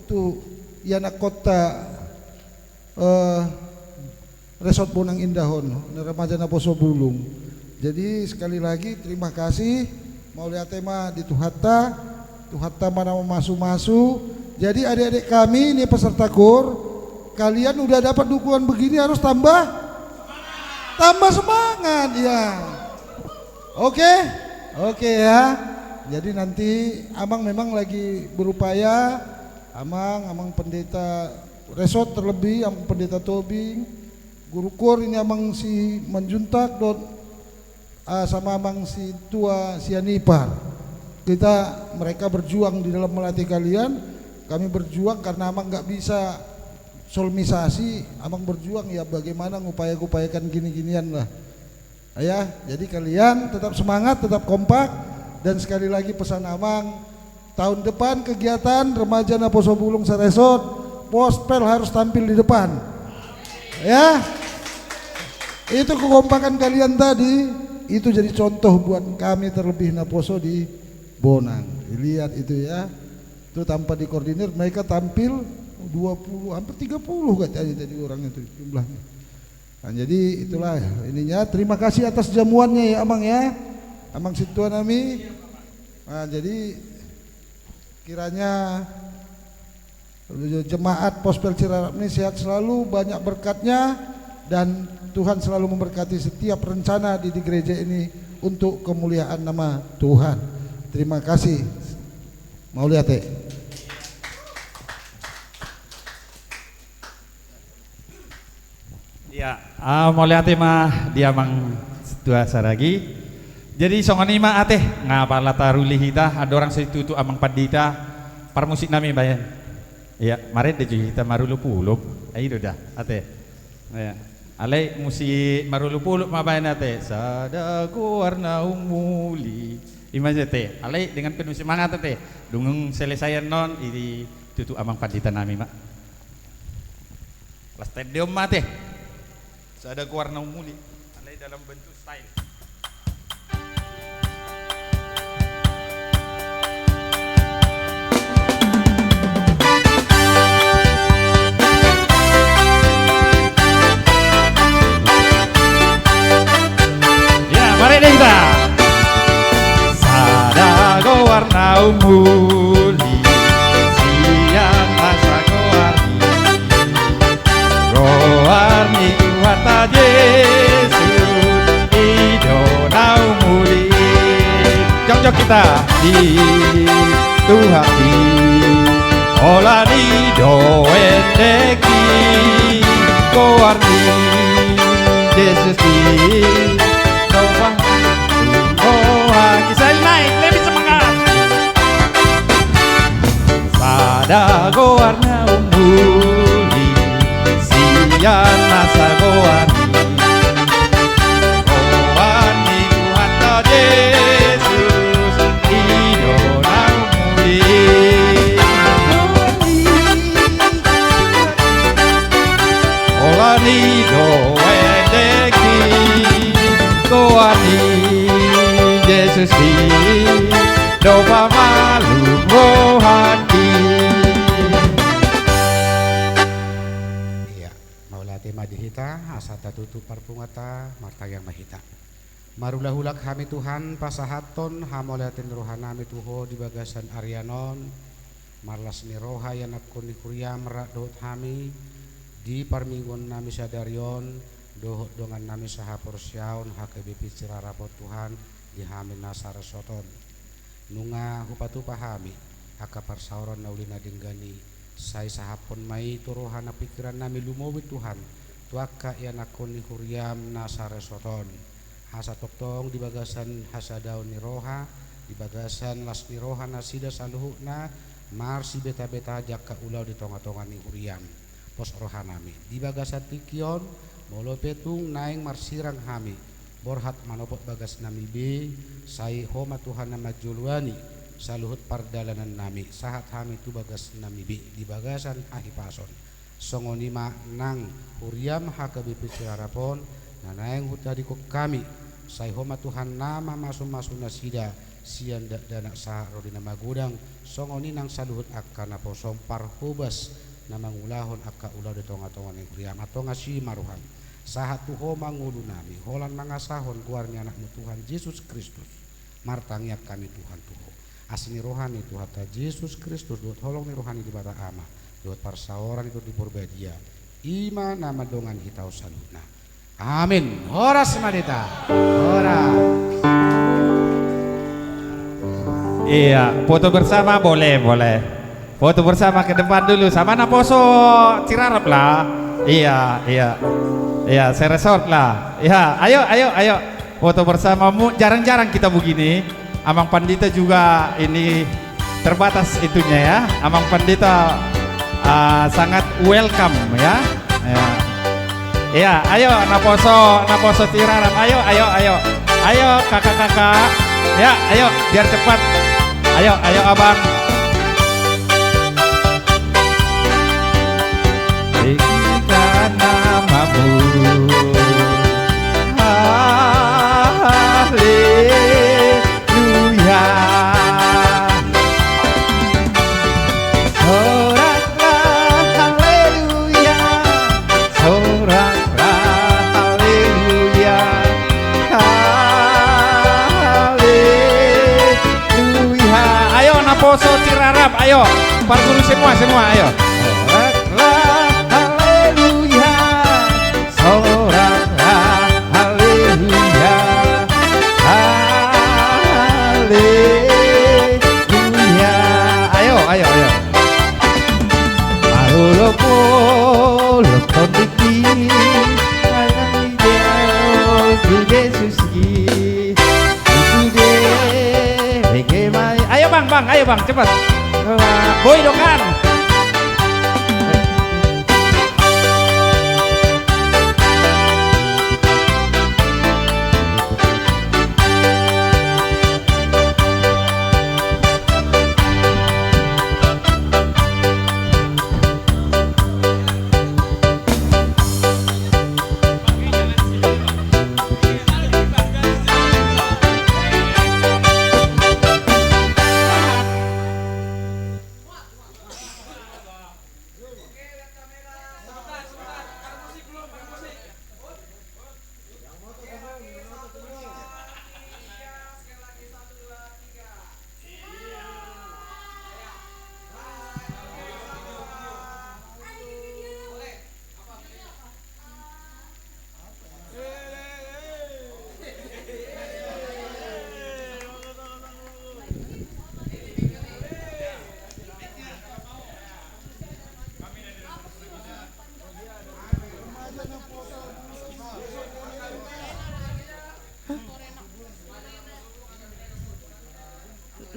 tu ianakhonta, eh, Resort Bonang Indah on, na remaja naposo bulung. Jadi sekali lagi terima kasih, mauliate ma di Tuhanta, Tuhanta ma na mamasu-masu. Jadi adik-adik kami ini peserta kor, kalian udah dapat dukungan begini harus tambah, tambah semangat, ya. Oke? Oke ya. Jadi nanti Amang memang lagi berupaya, Amang, Amang Pendeta Resort terlebih, Amang Pendeta Tobing, Guru Kor ini, Amang Simanjuntak, dohot, ah, sama Amang Sintua Sianipar. Kita, mereka berjuang di dalam melatih kalian, kami berjuang karena Amang nggak bisa solmisasi, Amang berjuang ya bagaimana ngupaya-upayakan gini-ginian lah. Ya, jadi kalian tetap semangat, tetap kompak, dan sekali lagi pesan Amang, tahun depan kegiatan remaja naposo bulung se-Resort, Pospel harus tampil di depan. Ya. Itu kekompakan kalian tadi, itu jadi contoh buat kami terlebih naposo di Bonang. Lihat itu ya. Itu tanpa dikoordinir, mereka tampil dua puluh, hampir tiga puluh katanya tadi orang itu jumlahnya. Nah, jadi itulah ininya. Terima kasih atas jamuannya ya, Amang ya. Amang Sintua nami. Nah, jadi kiranya jemaat Pospel Cirarap ini sehat selalu, banyak berkatnya, dan Tuhan selalu memberkati setiap rencana di, di gereja ini untuk kemuliaan nama Tuhan. Terima kasih. Mauliate. Ia, ah, mauliate ma di amang tua saragi. Jadi songon i ma ate, nga pala taruli hita, andorang sai tutu amang pandita, parmusik nami baen. Ia, marende jo hita marolopolop. Ai do da, ate. Ia. Alai musik marolopolop ma baen ate. Sada goar na umuli. I ma ate. Alai dengan penuh semangat ate. Dung selesai annon, i tutu amang pandita nami ma. Las tendeon ma ate. Sada goar na umuli. Alai dalam bentuk style. Ia, marende hita. Sada goar na umuli. Sian nasa goar ni, goar ni Tuhanta Jesus, i do na umuli. Jongjong hita. Di Tuhan i, holan i do endek i, goar ni Jesus i. Coba. Oh, ah, bisa naik, lebih semangat. Sada goar na umuli, sian nasa goar ni, goar ni Tuhanta Jesus, i do na umuli. Holan i do endek i, goar ni Jesus i, do pamalum rohanta. Ia, mauliate ma di hita, asa tatutup parpunguanta, martangiang ma hita. Marulak-ulak hami Tuhan, pasahathon hamauliateon ni rohanami tu Ho di bagasan arian on, marlas ni roha ianakhon ni huriam rap dohot hami, di parmingguon nami sadari on, dohot dongan nami sahaporseaon H K B P Cirarap on Tuhan, di hami na saresort on. Nunga hupatupa hami, angka parsaoran na uli na denggan i, sai sahaphon ma i tu roha nang pingkiran nami lumobi Tuhan, tu angka ianakhon ni huriam na saresort on. Asa tongtong di bagasan hasadaon ni roha, di bagasan las ni roha nasida saluhutna, marsibeta-beta angka ulaon di tonga-tonga ni huriam. Pos rohanami. Di bagasan tingki on, molo pe tung naeng marsirang hami, borhat manopot bagasnami be, sai Ho ma Tuhan na manjoloani, saluhut pardalanannami, sahat hami tu bagasnami be, di bagasan hahipason. Songon i ma nang huriam H K B P Cirarap on, na naeng hutadingkon hami, sai Ho ma Tuhan na mamasu-masu nasida, sian dakdanak sahat ro di na magodang, songon i nang saluhut angka naposom parhobas, na mangulahon angka ulaon di tonga-tonga ni huriam. Antong asi ma roham. Sahat tu Ho ma ngolunami, holan mangasahon goar ni Anakmu Tuhan Jesus Kristus. Martangiang hami Tuhan tu Ho. Asi ni roha ni Tuhanta Jesus Kristus, dohot holong ni roha ni Debata Ama, dohot parsaoran ni Tondi Porbadia, i ma na mandongani hita on saluhutna. Amin. Horas ma di hita. Horas. Iya, foto bersama boleh, boleh. Foto bersama ke depan dulu, sama naposo Cirarap lah. Iya, iya. Iya, saresort lah. Iya, ayo, ayo, ayo. Foto bersama mu, jarang-jarang kita begini. Amang Pandita juga ini terbatas itunya ya. Amang Pandita, ah, sangat welcome ya. Ya. Ya, ayo, naposo, naposo Cirarap. Ayo, ayo, ayo. Ayo, kakak-kakak. Ya, ayo, biar cepat. Ayo, ayo, abang. Tinggikan namamu. Haleluya. Soraklah haleluya. Soraklah haleluya. Haleluya. Semua, semua, ayo. Sorak la haleluya, sorak la haleluya, haleluya. Ayo, ayo, ayo. Maholop, holop tondingki, ayo, ayo, ayo, Jesus. Ayo, Bang, Bang, ayo, Bang, cepat. Boi do kan.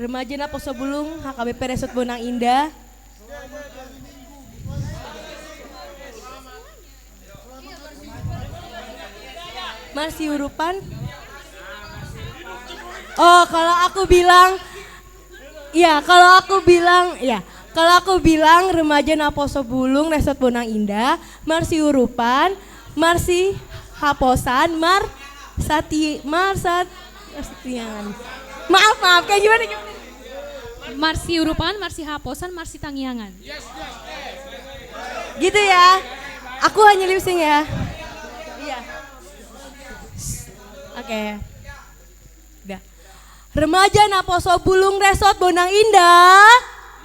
Remaja Naposobulung, H K B P Resort Bonang Indah. Marsiurupan. Oh, kalau aku bilang, ya, kalau aku bilang, ya, kalau aku bilang remaja Naposobulung Resort Bonang Indah, marsiurupan, marsihaposan, marsati-, marsat-, marsitangiangan. Maaf, maaf, kayak gimana, gimana? Marsiurupan, marsihaposan, marsitangiangan. Gitu ya. Aku hanya lip sync ya. Iya. Oke. Udah. Remaja Naposobulung Resort Bonang Indah.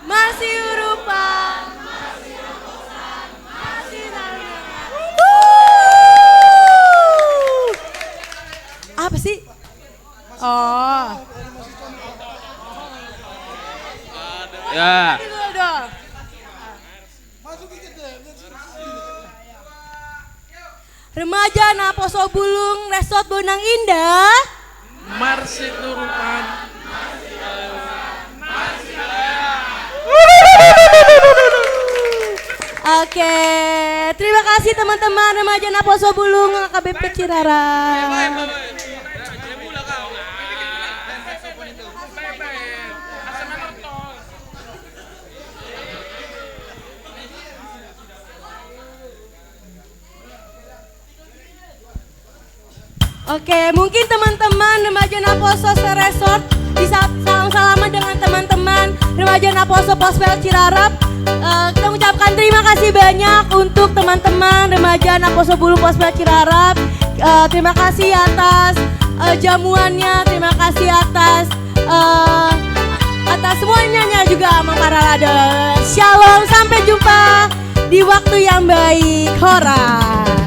Marsiurupan. Marsihaposan, marsitangiangan. Wuh. Apa sih? Oh. Ya. Remaja Naposobulung Resort Bonang Indah. Marsiurupan. Oke, terima kasih teman-teman remaja Naposobulung H K B P Cirarap. Oke, mungkin teman-teman remaja Naposo se-resort bisa salam-salaman dengan teman-teman remaja Naposo Pospel Cirarap. Eh, kita mengucapkan terima kasih banyak untuk teman-teman remaja Naposobulung Pospel Cirarap. Eh, terima kasih atas, eh, jamuannya, terima kasih atas, eh, atas semuanya juga, Amang Parhalado. Shalom, sampai jumpa di waktu yang baik. Horas.